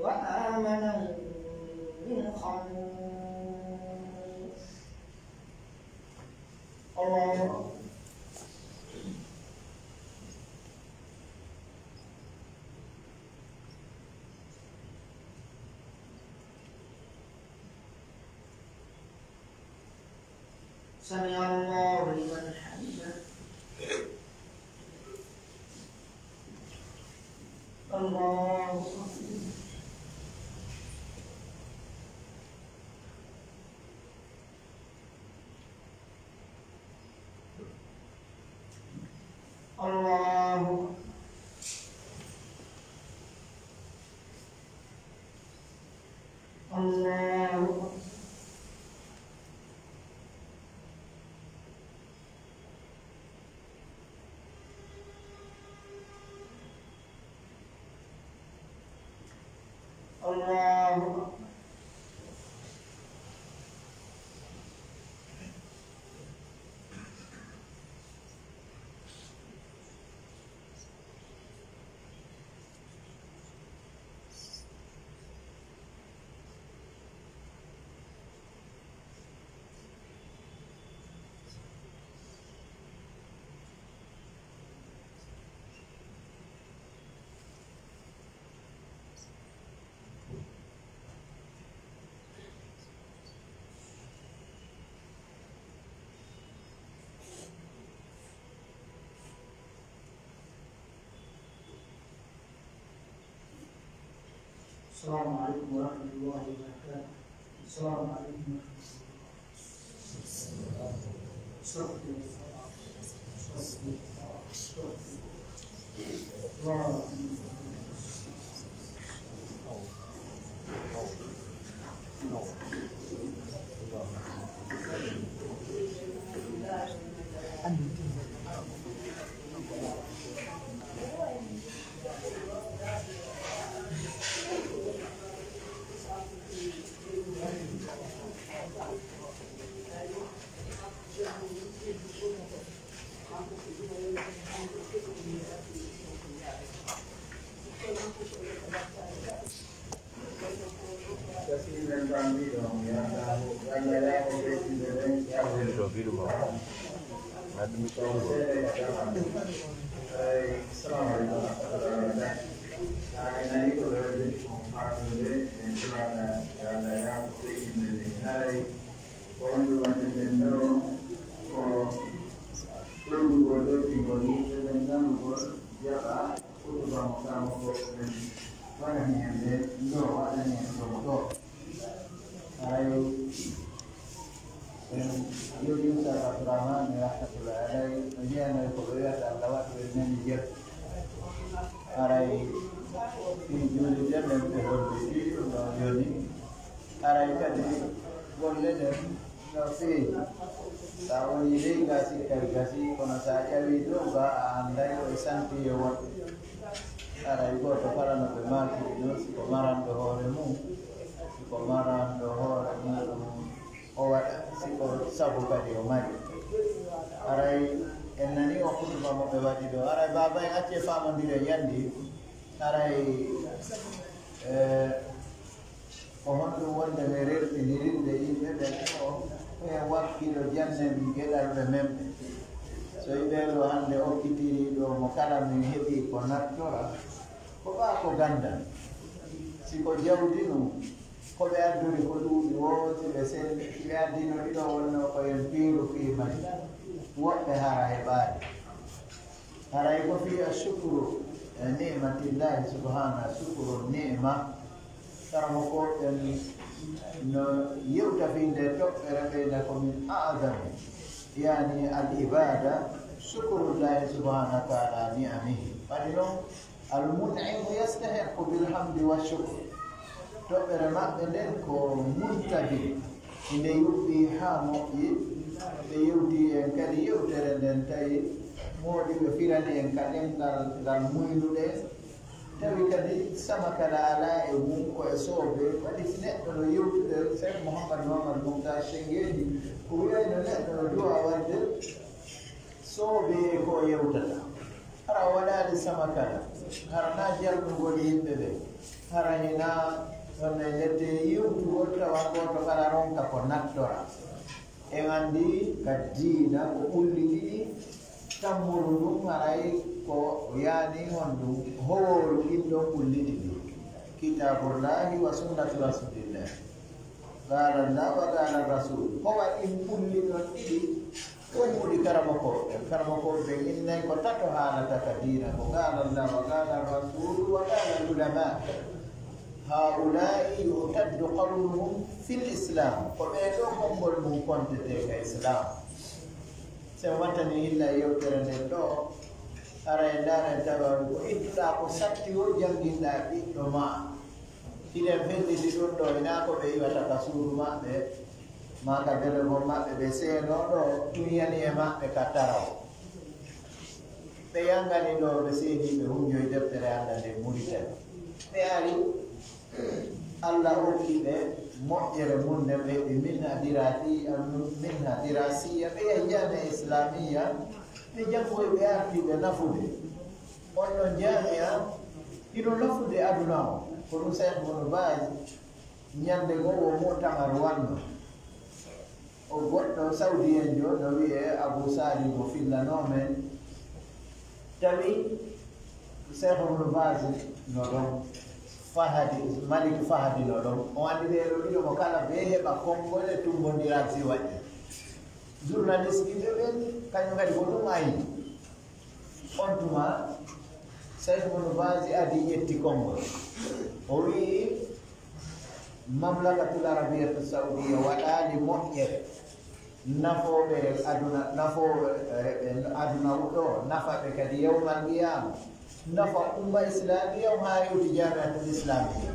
وآمنهم من خوف. الله أكبر. سمع الله لمن حمده. الله أكبر. الله أكبر. الله أكبر. الله أكبر. السلام عليكم ورحمة الله وبركاته. السلام عليكم ورحمة الله. استغفر الله. استغفر الله. استغفر الله. Ay, assalamu aleykum wa rahmatullahi wa barakatuh. Ay, nani ko ɓe waɗi ko faatude e Qur'aana, e Allah ya ko ɓe yimɓe ɓe. Ay, ko wonde waɗde ɓen ɗo, ko ɓeydu ko ɗo, ko yimɓe ɓen nanugol, jaɓa, kutuba mo kamo ko ɓen waɗani en ɓe ɗo, waɗani en ɗo mo ɗo. Haray en jogii Ustaz Abdurrahman rahmatullahi alayhi, no jeyanoo e ko ɓe wi'ata Allah waɗu en nani jam. Haray fii juulirde nden ɓe hollitii ɗum ɗon jooni. Haray kadi golle ɗen no feewi. Sa wonii ley gaa sikkay gasii, kono sa ƴawii dow gaa a annday ko e santi e wonde. Haray gooto kala no ɓe maakiri non, si ko maranɗo hoore mum, si ko maranɗo hoore mum, o waɗa, si ko sabu kadi o mari. Haray en nanii o kutuba mo ɓe waɗi ɗo. Haray baaba en accee faamondiren yandi. Haray, eh, ko honɗum wonde ɓe rerɗinirinde yimɓe ɓen ɗo e wakkilo jannen geɗalɓe men ɓe? So e ɓee ɗo hannde okkitirii ɗo mo kala min heɓii ko nattora, ko ɓaa ko ganndal. Si ko jawdi nun, ko ɓe addori ko ɗuuɗi woo, si ɓe sen-, si ɓe addino ɗiɗo wonnoo ko en piiru fii majji, woɓɓe hara heɓaali. Haray ko fii a shukru, eh, ni'matillahi subhanahu, shukru ni'ma. Karamoko en no yewta fii nde toɓɓere ɓeyda ko min a'zami, yani al ibada, shukrullahi subhanahu wa ta'ala ni'amihi. Waɗi non, al mun'imu yastahiqqu bil hamdi wa shukr. Toɓɓere maɓɓe nden ko muntabi, nde yuɓɓi haa moƴƴi. Ɓe yewti en kadi yewtere nden, tawi moodiɓe firani en ka ɗemngal ngal muynuɗen. Tawi kadi sama kala alaa e mum ko e soobee. Waɗi si neɗɗo no yewtude Cheikh Mouhammad Mouhammad Mokhtar Shengeji, ko wiyayno neɗɗo no duwa waɗde soobee e ko o yewtata. Hara o waɗaali sama kala. Hara naa jalnugol yimɓe ɓe. Hara hinaa ɗon e ledde yewtugol tawa gooto kala ronka ko nattora. En anndi ka diina ko ɓulli ɗiɗi, tammuru ndun haray ko yaani honɗun, howooru ɗin ɗon ɓulli ɗiɗi, kitabullahi wa sunnatu rasulillah. Qala Allah wa qala rasul. Ko waɗi ɓulli ɗon ɗiɗi, ko ɓuri karamoko, karamoko ɓe innay ko tato haalata ka diina, ko qala Allah wa qala rasul wa qala ulama. Haa'ulaa'i yu'taddu qawluhum fil Islam. Ko ɓee ɗoo konngol mum kontetee ka Islam. Si en wattanii illa e yewtere nden ɗoo, hara en ndaara en tawa ko ittuɗaa ko satti woo jannginɗaa ɓiɗɗo maa. Hiɗen felliti ɗum ɗoo, hinaa ko ɓe iwata ka suudu maɓɓe, maa ka bele gom maɓɓe, ɓe seenoo ɗoo, tun yani e maɓɓe ka taraw. Ɓe yangani ɗoo, ɓe seedi, ɓe hunjoyi deftere Allah nden Muritani. Ɓe ari, Allah okki ɓe moƴƴere mum nden, ɓe heɓi minha dirasi-, minha dirasiya, ɓe yahi jaami'a islamiya, ɓe janngoyi, ɓe arti, ɓe nafude. On ɗon jaami'a hino nafude aduna on. Ko ɗum Cheikh Ibn Baz ñande goo wo mu'tamar wanno. O goɗɗo Saudi en jo no wi'ee Abu Sali mo fillanoo men. Tawi Cheikh Ibn Baz no ɗon, Fahadi, Malik Fahadi no ɗon. O anndi ɓee ɗoo ɗiɗo mo kala bee heɓa konngol e tumbondiral si waɗi. Journaliste ɗiɗo ɓen, kañum kadi ko ɗum ayni. On tuma, Cheikh Ibn Baz adi ƴetti konngol. O wi'i, Mamlakatul Arabiyatu Saudiya waɗaali moƴƴere nafooɓe aduna, nafooɓe, eh, aduna ɗoo, nafa ɓe kadi yawmal qiyaama, nafa umma islamiya on haa hewti jaami'atul islamiya.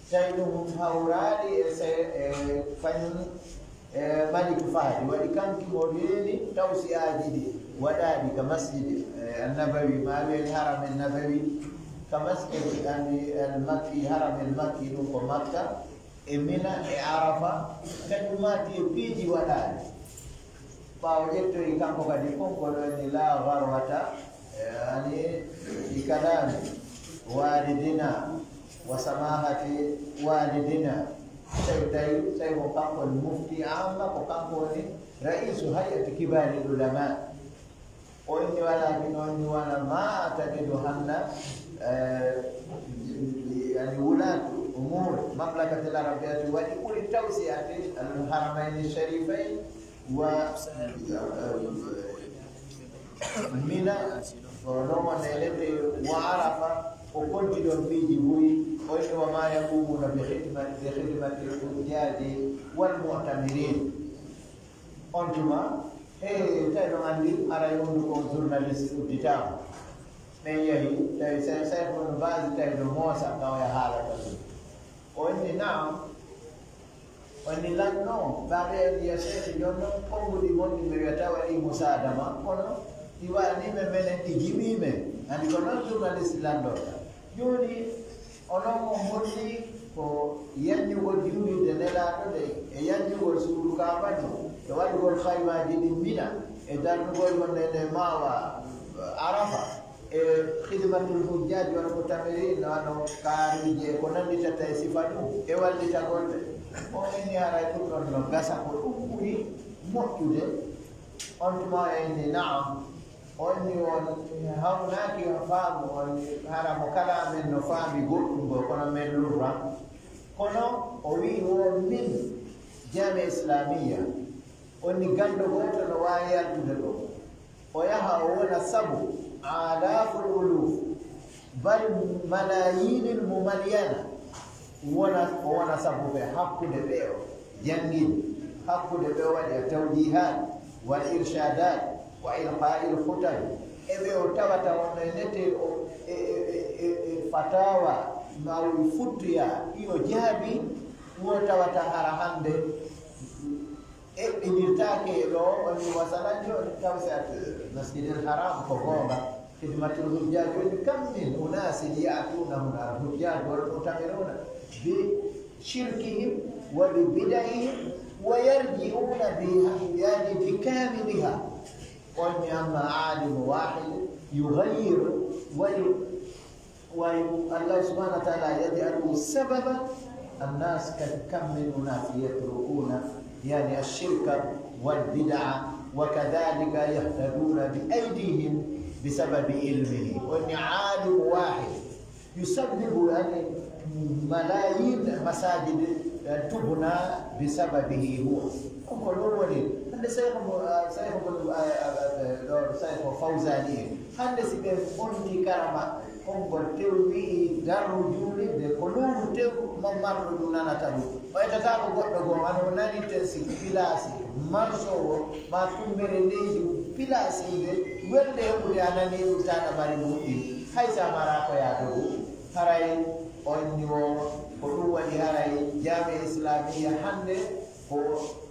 Tawi ɗum hawraali e se-, e kañum e Malik Fahad, waɗi kanki mo reeni tawsi'aaji ɗi waɗaaɗi ka Masjid, eh, An-Nabawi, maa wi'en Haram An-Nabawi, ka Masjid An-, Al-Makki, Haram Al-Makki, ɗum ko Makka, e Mina, e Arafa, kañum maa ti e piiji waɗaaɗi. Ɓaawo ƴettoyi kanko kadi konngol woni laa garwata, eh, ani, bi kalaami waalidina wa samahati waalidina. Tawi, tawi, tawi ko kanko woni mufti amma, ko kanko woni ra'isu hay'ati kibaari ulama. Onni wala ki onni wana ma tajidu hanna, eh, yani wulatu umur mamlakatil arabiyyati waɗi ɓuri tawsiyati al haramaini sharifai wa, eh, Mina, o non wonde e leydi wa Arafa, o konti ɗon piiji buy, o inni, "Wa ma yaqumuna bi khidmati, bi khidmati al hujjaji wal mu'tamirin." On tuma, he, tawi ɗon anndi, aray on ɗum on journaliste udditaama. Men yahi, tawi Sey-, Seykhul Baazi tawi no moosa, ka o yaha haalata ɗum. O inni, "Naam." O inni, "Lanno, baaɓe en wiya Seydi, jooni non konnguɗi mon ɗi mi wiya tawa ɗi musaada ma, kono ɗi waɗanii men menen, ɗi jiɓii men." Anndi ko non journaliste lanndorta. Jooni, onon on holli ko yanjugol juulirde Nelaaɗo nden, e yanjugol suudu Kaaba ndun, e waɗugol haymaaji ɗin Mina, e darnugol wonde nde maawa Arafa, e khidmatul hujjaj wal mu'tamirin, wano kaariiji e ko nannditata e sifa ɗum, e wallitagol ɓe. On inni haray ɗum ɗon no gasa, ko ɗum ɓuri moƴƴude. On tuma o inni, "Na'am." On ni on hawnaaki on faamu, on hara mo kala men no faami goɗɗum goo, kono men lurra. Kono o wi'i wo min Jaami'a Islaamiyya, on ni ganndo gooto no waawi yaltude ɗoo. O yaha o wona sabu aalaaful uluuf, bal malaayinil mumalyana, wona, o wona sabu ɓe hakkunde ɓe o janngini, hakkunde ɓe o waɗi tawjiihaat wal irshadaat wa ilqaa'il khutab, e ɓe o tawata on e nete o, e, e, e, e, e fatawa maw futtuya ɗi o jaabi, wo tawata hara hannde eɓɓinirtaake e ɗoo, on ni masalan jooni tawsi'at Masjidil Haram ko goonga, khidmatul hujjaj, on ni kam min unaasin ya'tuuna huna al hujjaj wal mu'tamiruna bi shirkihim wa bi bid'ihim wa yarji'una bi, yani, bi kamiliha. On ni amma alim wahid yughayyir wa yu-, Waawi Allah subhanahu wa ta'ala yaj'alu sababa annas ka kam min unas yatrukuna, yani, ash-shirka wal bid'a wa kadhalika yahtaduna bi aydihim bi sababi ilmihi. Woni alim wahid yusabbibu, yani, malayin masajid, eh, tubna bi sababihi huwa. Ko ɗum woni, hannde Seykh mo, ah, Seykh mo, ah, ah, ah, ɗo Seykh Fawzani en. Hannde si ɓe ɓonti karama, konngol tew wi'i darru juulirde, ko luuru tew mo marɗo ɗum nanata ɗum. O etata ko goɗɗo goo, hano o nani ten si pilaasi, marsoowo, ma tumbere leydi, pilaasi nde, welde heɓude a nani ɗum tata mari ɗum ɗin. Hay sa mara ko yaa dogu, haray on ni wo, ko ɗum waɗi haray Jaami'a Islaamiyya hannde ko,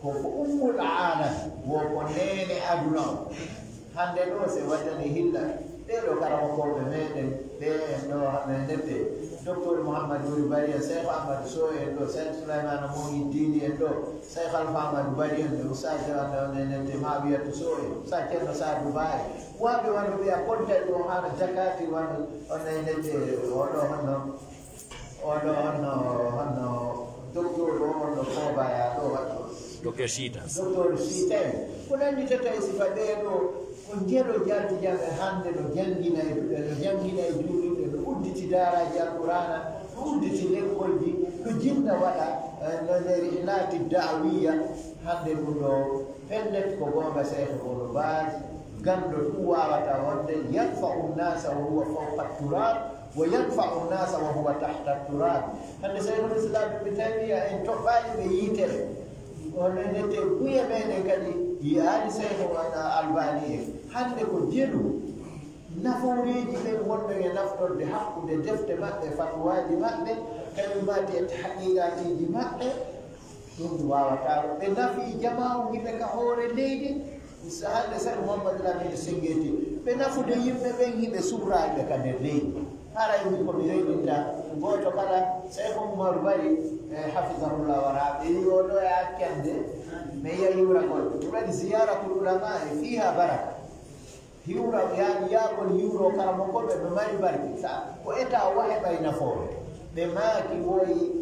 ko, ko ummul aalam, wo ko neene aduna on. Hannde ɗoo, si wattani hilla, ɓee ɗoo karamokooɓe meɗen, ɓee en ɗoo, men nette, Docteur Mouhammad Wuri Bari en, Seykh Ahmadu Sow en ɗoo, Seykh Souleymane Mohi Dini en ɗoo, Seykh Alpha Amadou Bari en ɗoo, Oustaz Ceerno nette, Mawiyatu Sow en, Oustaz Ceerno Saadu Ba en, waaɓe wano ɓe a konta ɗoo, hano Jakati wano, on en nette, oɗo honno, Oɗo honno, honno docteur o, honno Kobaya ɗo waɗi? Docteur Sita. Docteur Sita en. Ko nannditata e sifa ɓee ɗoo, ko njelo jaltijam e hannde no janngina e, no janngina e juulirde, no udditi daaraaji Alqur'aana, no udditi lekkolji, no jinna waɗa, eh, no nder ilaati da'awiyya, hannde ɗum ɗoo, pellet ko goonga Seex Ibnu Baaz, ganndo ɗum waawata wonde, yanfa'u nnaasa wa huwa fawqa turaab, wa yanfa'u nnaasa wa huwa tahta turaab. Hannde Seykhul Islam Ibn Taymiyya en toɓɓaali ɓe yiitere. Onon nete buye meɗen kadi yi'aali Seykhul Albani en. Hannde ko jelu nafooreeji ɓen wonɓe e naftorde hakkunde defte maɓɓe, fatwaaji maɓɓe, kañum maati e tahqiqaatiiji maɓɓe. Ɗum waawata. Ɓe nafi jamaa on hiɓe ka hoore leydi. Hannde Seydi Muhammadu Lamine Sengeeti. Ɓe nafude yimɓe ɓen hiɓe surraaɓe ka nder leydi. Haray min ko mi reyɗinta gooto kala, Seydi Umaru Bari, eh, hafizahullah wara. Ɓe yi o ɗo e accande, mi yi'a yiwragol. Ɗum waɗi ziyaratul ulama e fiiha baraka. Hiwra, yaani yaagol hiwro karamokooɓe ɓe mari barke. Sa ko eta o wahe ɓay nafoore. Ɓe maaki woyi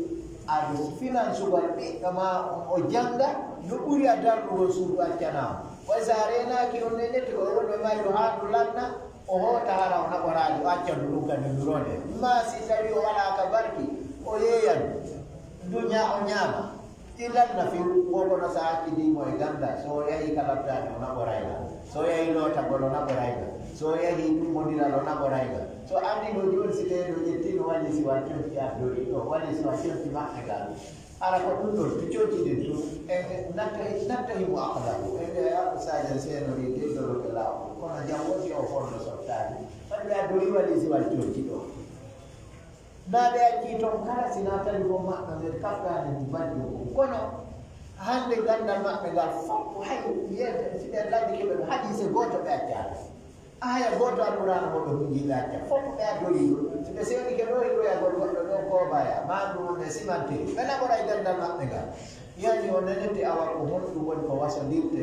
aɗo finansugol ɓiɗɗo ma o jannga no ɓuri a darnugol suudu accanaama. Way si a reenaaki on ne netti ko e woni e mayru haa ndu lanna, o hoota hara o naɓoraali, o acca ndu ɗum kadi ndu ronde. Maa si tawii o alaa ka barki, o yeeyan ndu ñaa-, o ñaama. Ɗi lanna fiw, ko kono si a accidi mo e ganndal, so o yahii ka labtaani o naɓoray nga. So o yahii lootagol o naɓoray nga. So o yahii ɗummondiral o naɓoray nga. So anndi no jooni si ɓee ɗoo ƴetti no wali si wa conci addori ɗo, wali si wa conci maɓɓe ngal. Hara ko ɗum ɗon, to conci ɗin tun, e, e, natta, natta himo aqlahu. E, e, a ko sajan seenori deddoroke laawol. Kono jam wonti o fonno sottaani. Fadi ɓe addori wali si wal conci ɗo. Naa ɓe accii ton kala, si naa tawi ko maɓɓe ɓe kaftaani mo bajjo ko. Kono hannde ganndal maɓɓe ngal fof, hay yeete, si ɓe lanndike ɓe, hadiise gooto ɓe accaaka. Aaya gooto Alqur'aana mo ɓe hunji ɓe acca. Fof ɓe addori ɗum. Si ɓe sewnike ɗo e ɗoyagol goɗɗo ɗo koobaya, maa ɗum wonde simantiri. Ɓe naɓoray ganndal maɓɓe ngal. Yani o nenete awa ko honɗum woni ko wasondirte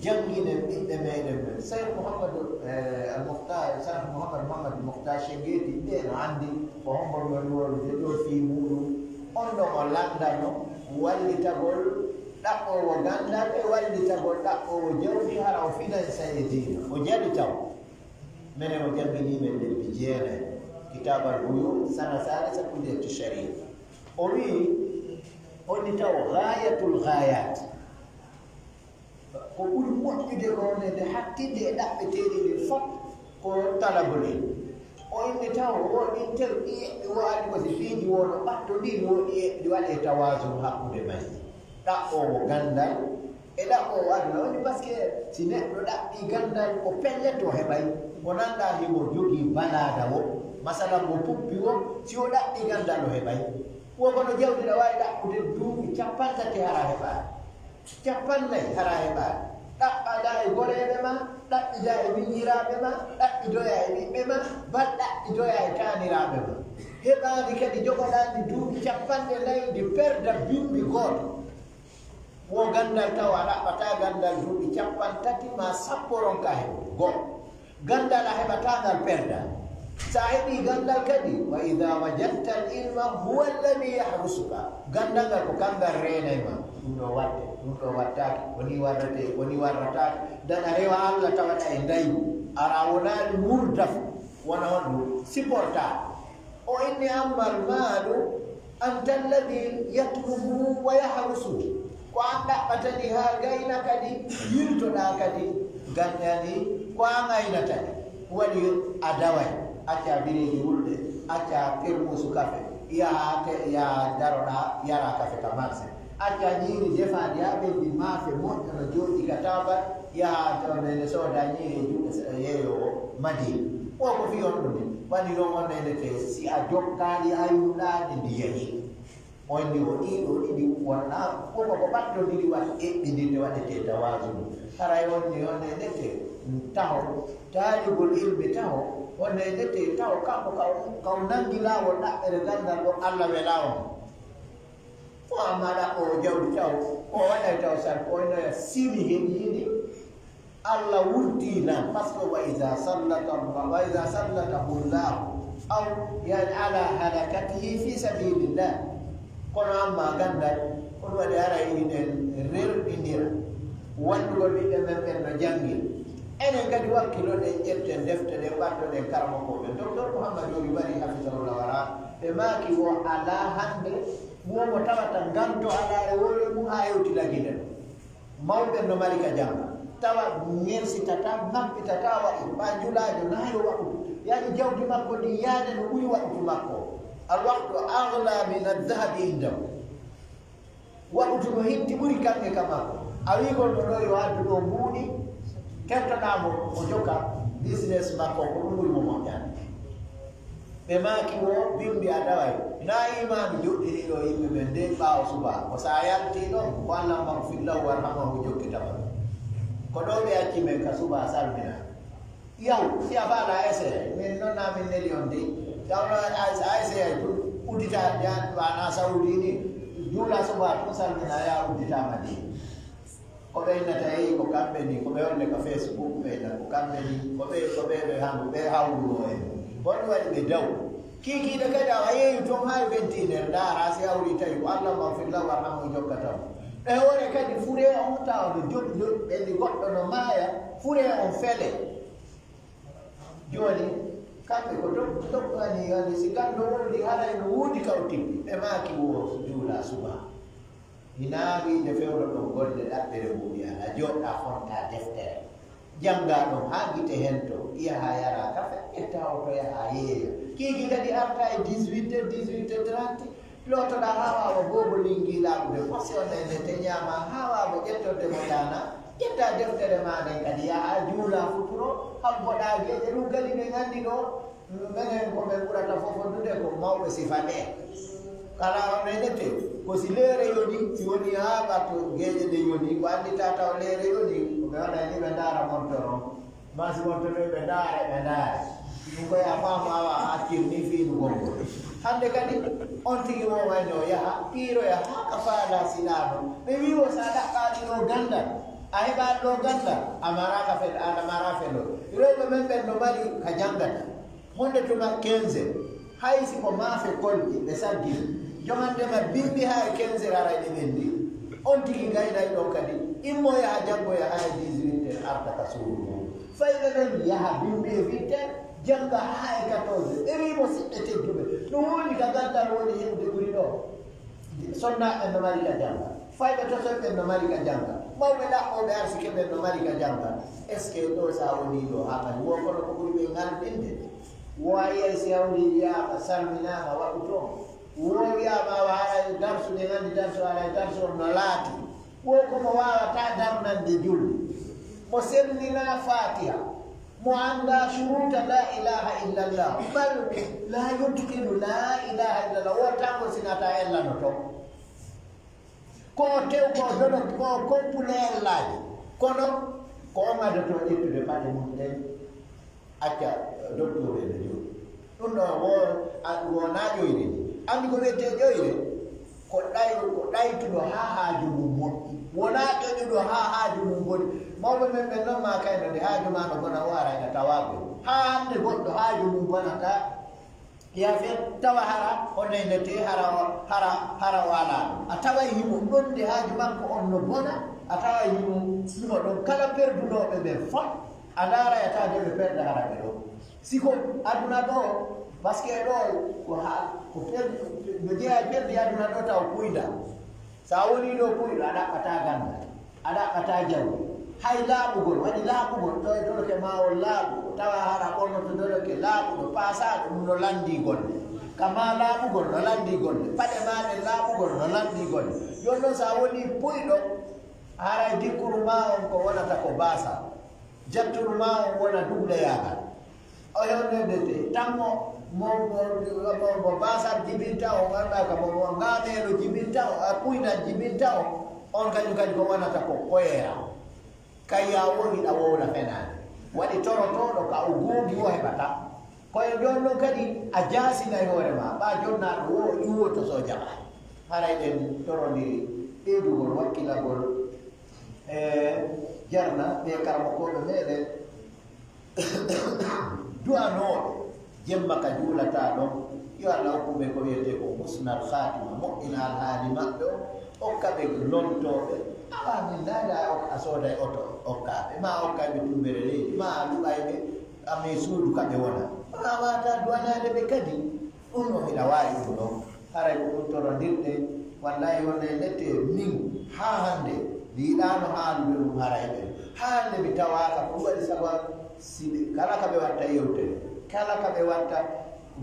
jannginen ɓiɓɓe meɗen ɓen. Sey Muhammadu, eh, Al Mukhtar, Seyh Muhammad Muhammad Mukhtar Shengeeti, ɓe no anndi ko hombo woni wolude ɗo fii muɗum. On ɗon o lanndano wallitagol ɗaɓɓoowo ganndal e wallitagol ɗaɓɓoowo jawdi, hara o finansa e diina. O jaɓi taw. Menen o janngini men lebbi jeenay. Kitaabal Buyu, sana saalisa kulliyatu shari'a. O wi'i, on ni taw gaayatul gaayaat. Ko ɓuri moƴƴude ko wonde hattinde e ɗaɓɓeteeɗi ɗin fof ko talabul ilm. O inni taw o ɗin tew ɗi eɓɓi wo andi ko si piiji wono ɓatto ɗin wo ɗi eɓɓi waɗe tawaasun hakkunde majji. Ɗaɓɓoowo ganndal e ɗaɓɓoowo aduna. Woni parce que si neɗɗo ɗaɓɓi ganndal ko pellet o heɓay. Ko nanɗa himo jogii balaada wo, masalan mo puppi wo, si o ɗaɓɓi ganndal o heɓay. Wo kono jawdi na waawi ɗaɓɓude duuɓi cappanɗe tati hara heɓaani. Cappanɗe nayi hara heɓaani. Ɗaɓɓaɗaa e goreeɓe ma, ɗaɓɓidaa e miñiraaɓe ma, ɗaɓɓidoyaa e ɓiɓɓe ma, bal ɗaɓɓidoyaa e taaniraaɓe ma. Heɓaani kadi jogoɗaa ndi duuɓi cappanɗe nayi ndi perda bimbi gooto. Wo ganndal taw a ɗaɓɓataa ganndal duuɓi cappanɗe tati maa sappo ronka heɓude. Goo. Ganndal a heɓataa ngal perda. Si a heɓii ganndal kadi, wa idha wajadta al ilma huwa alladhi yahrusuka. Ganndal ngal ko kangal reenay ma. Ɗum ɗo waɗte, ɗum ɗo waɗtaake, ko ni warretee, ko ni warrataake. Dan a rewa Alla tawaɗa e ndayu. Ara wonaali murdafu, wona honɗum, supporta. O inni amma al maalu anta alladhi yatlubuhu wa yahrusuhu. Ko an ɗaɓɓata ndi haa gayna kadi, yiltoɗaa kadi, ganndal ndi ko an aynata ndi. Waɗi a daway, acca bireeji wulɗe, acca termuusu kafe, yaha te, yaha daroɗaa, yara kafe ka marse. Acca ñiiri defaandi haa ɓenndi, maafe moƴƴo no jooɗi ka taabal, yaha to nene sooda ñiiri e juuɗe se-, yeeyoowo Madiina. O ko fii on ɗum ni, waɗi ɗon on nene te si a jokkaali aynuɗaa ɗe ndi yahi. On ni o ɗiɗo ɗiɗi wonna, koko ko ɓattondiri waɗi eɓɓindirde waɗetee tawaazunu. Haray on ni on nene te taho, taalibul ilmi taho, on nene te taho, kanko ka o, ka o nangi laawol ɗaɓɓere ganndal ɗo Alla welaa on. Ko amma ɗaɓɓoowo jawdi taw, ko waɗay taw sar, ko wayno ya sili heɓi yiɗi, Alla wurtii lan, parce que wa iza sallata Allah, wa iza sallatahu Allah, aw, yani, ala halakatihi fi sabilillah. Kono amma ganndal, ko ɗum waɗi haray hiɗen rerɗindira, wallugol ɓiɓɓe men ɓen no janngii. Enen kadi wakkiloɗen, ƴetten defte ɗen, ɓattoɗen karamokoo ɓen. Docteur Mouhammad Yori Bari, hafizahullah wara, ɓe maaki wo alaa hannde, wo mo tawata nganto alaa e hoore mum haa hewti lagine ɗo. Mawɓe no mari ka jannga. Tawa ŋersitata, ŋappitata waɗutu. Ɓa julaajo nayo waɗutu. Yani jawdi makko ndi yaade no ɓuri waɗutu makko. Al waqtu aghla min adh-dhahabi indahu. Waɗutu no hitti ɓuri kaŋŋe ka makko. A wi'ugol mo ɗo yo addu ɗo mbuuɗi, kertoɗaa mo, o jokka business makko, ko ɗum ɓuri mo moƴƴaade. Ɓe maaki wo, bimbi a taway. Na imaami joɗɗini ɗo yimɓe ɓen de ɓaawo suba. Ko sa yalti ɗo, ko Allahumma ighfir lahu warhamhu jokkitama. Ko ɗo ɓe acci men ka suba salmina. Yaw, si a faala a essayay, min non na min neli on de. Tawno a, a essayay tun, uddita, ya, wana Saudi ni, juula suba tun salmina ya uddita Madina. Ko ɓe innata, eyi, ko kamɓe ni, ko ɓe wonde ka Facebook ɓe innata, ko kamɓe ni, ko ɓe, ko ɓe ɓe handu, ɓe hawruno en. Bon waɗi ɓe daw. Kiikiiɗe kadi a yeeyu ton haa e vingt et une heures, ndaara si hawri tawi ko Allahumma ighfir lahu warhamhu jokkata mo. E hoore kadi furee on tawa no jogii, ɓenni goɗɗo no maaya, furee on felee. Jooni, kamɓe ko tokkani, yani si ganndo wowli haray no woodi ka o tibbi, ɓe maaki wo juula suba. Hinaa wiide fewndo ɗon golle ɗaɓɓere mum, wi'a na jooɗa fonta deftere. Janngaa ɗon haa gite hento, yaha yara kafe, ƴetta oto yaha yeeya. Kiiki kadi arta e dix-huit heures, dix-huit heures trente, lootoɗaa haa waawa boobo linngii laaɓude, fof si on nene te ñaama haa waawa ƴettorde mo daana, ƴetta deftere maa nden kadi yaha juula futuro, habboɗaa geeƴe, ɗum kadi ɓe nganndi ɗo. Minen ko men ɓurata fofodude ko mawɓe sifa ɗee. Kala on nenete, ko si leere yoni, si woni haa ɓatto geeƴe ɗe yoni, ko anndita taw leere yoni, ko ɓe waɗa ni ɓe ndaara montor on. Maa si montor ɓe ɓe ndaara, ɓe ndaara. Ɗum ko yaa faamu awa a accir ni fiinugol ngol. Hannde kadi, on tigi wowayno yaha, piiroya haa ka faala sinaaɗo. Ɓe wii o sa ɗaɓɓaali ɗo ganndal, a heɓaali ɗo ganndal, a maraaka fel, a mara felo. Rewɓe men ɓen no mari ka janngata. Honde tuma quinze heures, hay si ko maafe kolƴe ɓe saggii, jomande ma bimbi haa e quinze heures aray ɗe ɓendi. On tigi gaynay ɗon kadi, immoya haa janngoya haa e dix-huit heures arta ka suudu mum. Fayɓe ɓen yaha bimbi e huit heures, jannga haa e quatorze heures. Ɓe wii mo siɓɓe tedduɓe, no woodi ka ganndal woni heɓude ɓuri ɗoo. Sonnaaɓe no mari ka jannga, fayɓe tosoy ɓen no mari ka jannga, mawɓe ɗaɓɓooɓe arsike ɓen no mari ka jannga. Est-ce que ɗoo sa wonii ɗoo haa kadi wo kono ko ɓuri ɓe ŋalɗinde? Wo a yi'ay si hawri wiyaama salminaama waɗu toon. Wo wiyaama awa haray darsu ɗen anndi darsu haray darsu on no laati. Wo ko mo waawataa darnande julde. Mo sellinaa Faatiha. Mo anndaa shuruuta laa ilaaha illallah. Bal laa yutqinu laa ilaaha illallah. Wo tango sinata ellano to. Ko tew ko dono ko complet ellaaji. Kono ko on adotoo ƴettude paɗe mum ɗen. Acca, docteur en e jooɗi. Ɗum ɗoo wo, a, wonaa ƴoyre ni. Anndi ko wiyetee ƴoyre? Ko ɗay-, ko ɗaytuɗo haa haaju mum moƴƴi. Wonaa ƴoƴuɗo haa haaju mum boni. Mawɓe men ɓen non maa kayno nde haaju maa no bona o ara ina tawaagol. Haa hannde goɗɗo haaju mum bonataa. Yaa fen tawa hara o nenete hara o, hara, hara o alaa ɗum. A taway himo ɗon nde haaju makko on no bona, a taway himo, himo ɗon. Kala perdunooɓe ɓen fof, a ndaarayata nde ɓe perda hara ɓe ɗon. Si ko aduna ɗoo, parce que ɗoo ko ha, ko perdi, no jeyaa e perdi aduna ɗoo taw kuyda. Sa wonii ɗoo kuyɗo, a ɗaɓɓataa ganndal, a ɗaɓɓataa jawdi. Hay laaɓugol, waɗi laaɓugol, ɗo e doloke maa on laaɓu, tawa hara ɓornoto doloke laaɓuɗo, paasaaɗo, ɗum no lanndii golle. Ka maa laaɓugol no lanndii golle, paɗe maa ɗen laaɓugol no lanndii golle. Jooni non, sa wonii puyɗo, haray dikkuru maa on ko wonata ko baasa. Jatturu maa on wona dubleyaagal. O hewndete tan mo, mo, mo, mo, mo baasal jibinta on, anndaa ka mo, mo ngaameelo jibinta on, a kuynan jibinta on, on kañum kadi ko wonata ko koyeera. Kayya o hiɗa wowla fenaande. Waɗi torotooɗo ka o googi o heɓata. Kono jooni non kadi a jaasinay hoore maa, ɓaa jonnaaɗo wo ƴuwoto so jaɓaani. Haray ɗen torondiri ɓeydugol wakkilagol e jarna ɓe karamokooɓe meɗen. Du'anooɓe jemma ka juulataa ɗon, yo Allah hokku ɓe ko wiyetee ko husnal khaatima, moƴƴina alhaali maɓɓe on, okka ɓe lontooɓe. Awa min naada a sooday oto okka ɓe, maa okka ɓe tumbere leydi, maa a luɓay ɓe, amen suudu ka ɓe wona. Maa waawataa du'anaade ɓe kadi. Ɗum no hiɗa waawi ɗum ɗon. Haray ko ɗum torondirɗen. Wallahi wonde lette min haa hannde mi yiɗaano haalude ɗum haray ɓen. Haa hannde mi tawaaka ko waɗi sabu an si ɓe, kala ka ɓe watta yewtere, kala ka ɓe watta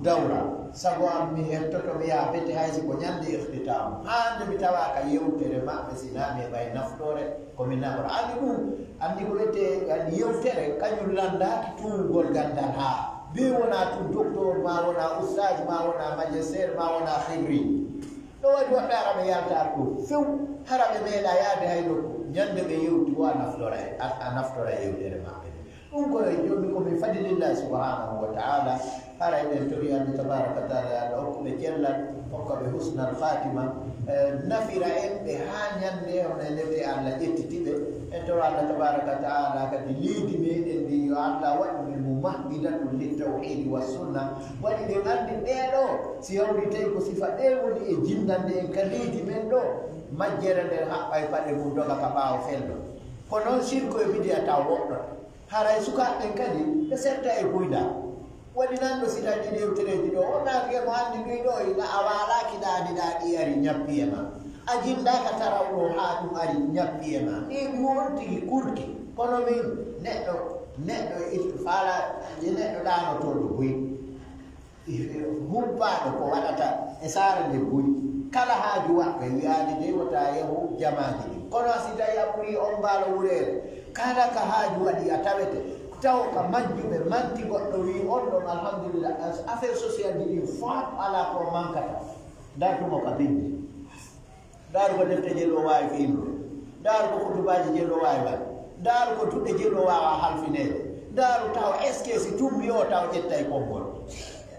dawra, sabu an mi hettoto mi yaha bete hay si ko ñande ihtitaamu. Haa hannde mi tawaaka yewtere maɓɓe si naa mi heɓay naftoore ko mi nafora. Anndi ɗum, anndi ko wiyetee anndi yewtere kañum lanndaaki tuugol ganndal haa. Bee wonaa tun docteur, maa wonaa ustaaz, maa wonaa magistère, maa wonaa xibri. No waɗi woɓɓe hara ɓe yaltaaki ɗo few, hara ɓe meeɗaa yaade hay nokku. Ñande ɓe yewti wo a naftora e, a, a naftora e yewtere maɓɓe nde. Ɗum ko e jooni ko min fadlillahi subhanahu wa ta'ala. Haray ɓen tori Allah tabaraka wa ta'ala, Allah hokku ɓe cellal, hokka ɓe husnal khatima, eh, nafira en ɓe haa ñande on e lette Allah ƴettiti ɓe. En toro Allah tabaraka wa ta'ala kadi leydi meɗen ndi yo Allah waɗu min mo mahmidatun lit tawhidi was sunna. Waɗi ɓe anndi ɓee ɗoo, si hawri tawi ko sifa ɗee woni e jinnande en ka leydi men ɗoo. Majjere nden haɓɓay paɗe mum doga ka ɓaawo fello. Ko non sirku e bidi'a taw woɗɗoto. Haray sukaaɓe ɓen kadi ɓe serta e buyda. Waɗi nan ɗo si tawi ɗi yewtereeji ɗo, o naati e mo anndi ɗuy ɗo, ina a waalaaki ɗaani ɗaa ɗi ari ñappi e ma. A jinndaaka taraw ɗo haa ɗum ari ñappi e ma. Ɗi ɗum on tigi kurki. Kono min, neɗɗo, neɗɗo e ittu faala, neɗɗo ɗaanotooɗo buy. Humpaaɗo ko waɗata e saare nde buy. Kala haaju waɗɓe wiyaani dey wota yehu jamaaji ɗin. Kono si tawi a ɓurii on mbaalo wureere, kala ka haaju waɗi a tawete. Taw ka majjuɓe manti goɗɗo wii on ɗon alhamdulillah, affaire social ji ɗin fof alaa ko mankata. Dartu mo ka bindi. Ndaaru ko defte jel o waawi fiinude. Ndaaru ko hutubaaji jel o waawi waɗde. Ndaaru ko duɗe jel o waawa halfineede. Ndaaru taw est-ce que si tumbi o taw ƴettay konngol.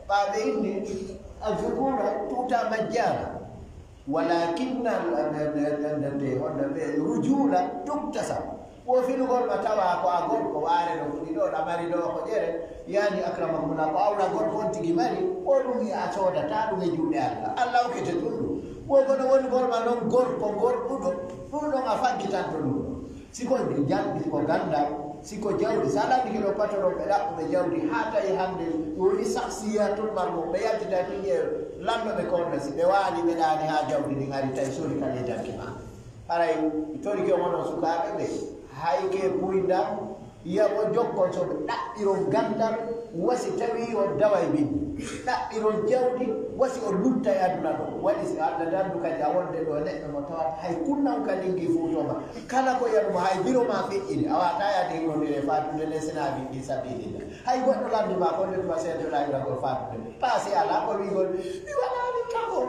Ɓaaɓe inni, الذكورة تؤتى مجانا، ولكن الرجولة تكتسب. Wo filugol ma tawa ko a gorko, waare no fuɗi ɗo, ɗa mari ɗo ko ƴere, yani akramakumullah, ko awla gorko on tigi mari, ko ɗum e a soodata ɗum e juuɗe Allah. Allah okkete ɗum ɗum. Wo kono wonugol ma non gorko gorɗuɗo, ɗum ɗon a faggitanto ɗum ɗon. Si ko janɗi, si ko gandal, si ko jawdi, sa landike ɗo patoron ɓe ɗaɓɓuɓe jawdi, haa tawi hannde woni sahsiyatul marmo, ɓe yaltita tigi e lanɗo ɓe kono, si ɓe waali ɓe ɗaani haa jawdi ndin ari tawi sori ka ley danki ma. Haray mi torike onon sukaaɓe ɓe, hay ke buy ndar, yamo jokkon so ɓe ɗaɓɓiron ganndal, wa si tawii on daway bimbi. Ɗaɓɓiron jawdi, wa si on luttay aduna ɗo. Waɗi si Alla dandu kadi a wonde ɗo neɗɗo mo tawata hay kunnan ka lingi fuutoma. Kala ko yaɗuma hay biro ma feƴƴini, a wata yaade hirondire fatude nde sina fi sabilillah. Hay goɗɗo lanndima ko nde tuma seedo laawiragol fatude. Paasi alaa ko wi'ugol, mi waɗaani tako.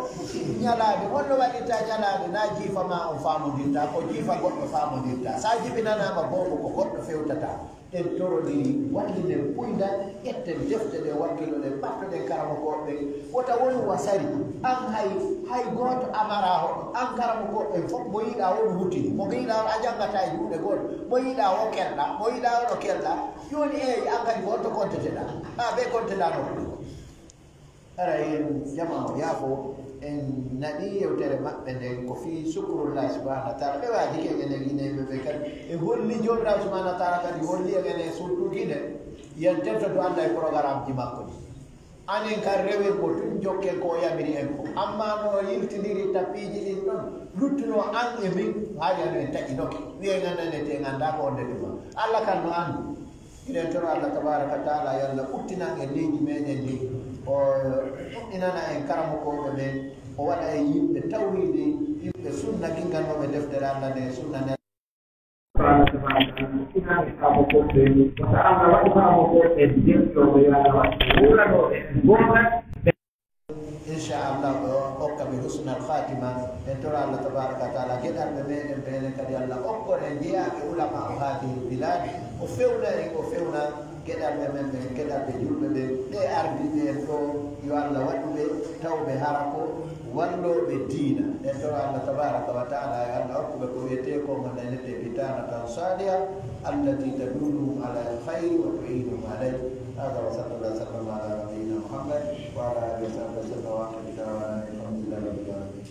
Ñalaande, honno waɗirta ñalaande? Na jiifa ma on faamondirta, ko jiifa goɗɗo faamondirta. Sa jibinanaama goomu ko goɗɗo fewtata. En torodiri, wallinen puyndal, ƴetten defte ɗe, wakkiloɗen, ɓattoɗen karamokooɓe ɓen. Wota wonu wa sari. An hay, hay gooto amara hoɗo. An karamokooɓe ɓen fof, mo yiɗa wonu hutini. Mo yiɗa on a janngataa e juuɗe goɗɗo. Mo yiɗa o kerɗa, mo yiɗa on o kerɗa. Jooni eeyi, an kadi ko honto konteteɗaa? Haa ɓe konteɗaa nokku. Hara en jamaa o yaafo, en naɗii yewtere maɓɓe nden ko fii sukkurullahi subhanahu wa taala. Ɓe waajike en enen gineeɓe ɓe kadi. E holli Joomiraaɗo subhanahu wa taala kadi holli en enen surtout Gine. Yen tentoto Alla e programme ji makko ɗi. Anen kan rewen ko tun jokken ko o yamiri en ko. Amma no o yiltindiri tapiiji ɗin ɗon, luttuno an e min, haali hano en taƴinoke. Wi'en en nanete en anndaa ko wonde tuma. Alla kan no anndi. Hiɗen toro Alla tabaraka wa taala yo Alla ɓuttinan en leydi meɗen ndi, o ɗuɗɗinana en karamokooɓe men, o waɗa en yimɓe tawhiidi, yimɓe sunna, ginganooɓe deftere Alla nde e sunna nden. Tabaraka wa taala, ɓuttinan en karamokooɓe men, wata Alla waɗu karamokooɓe men jettooɓe, yo Alla waɗu ɓe wuuranooɓe en goonga. Inchallah, o hokka ɓe husnal khatima. En tora Allah tabaraka wa taala geɗalɓe meɗen, ɓe enen kadi Allah okkor en jeyaaɓe ulama o haadihi bilad. O fewna en, o fewna geɗalɓe men ɓen, geɗalɓe julɓe ɓen. Ɓe ardiiɓe en ɗo, yo Allah waɗu ɓe tawɓe hara ko wallooɓe diina. En tora Allah tabaraka wa taala, yo Allah okku ɓe ko wiyetee ko mo nanete bitanatan saliha, allati tadulluhum ala alkhayri wa tu'inuhum alayh. Hada wa sallallahu wa sallam ala nabiyyina Muhammad wa ala alihi wa sahbihi wa sallam. Wa akhiru da'wana alhamdulillahi rabbil alamin.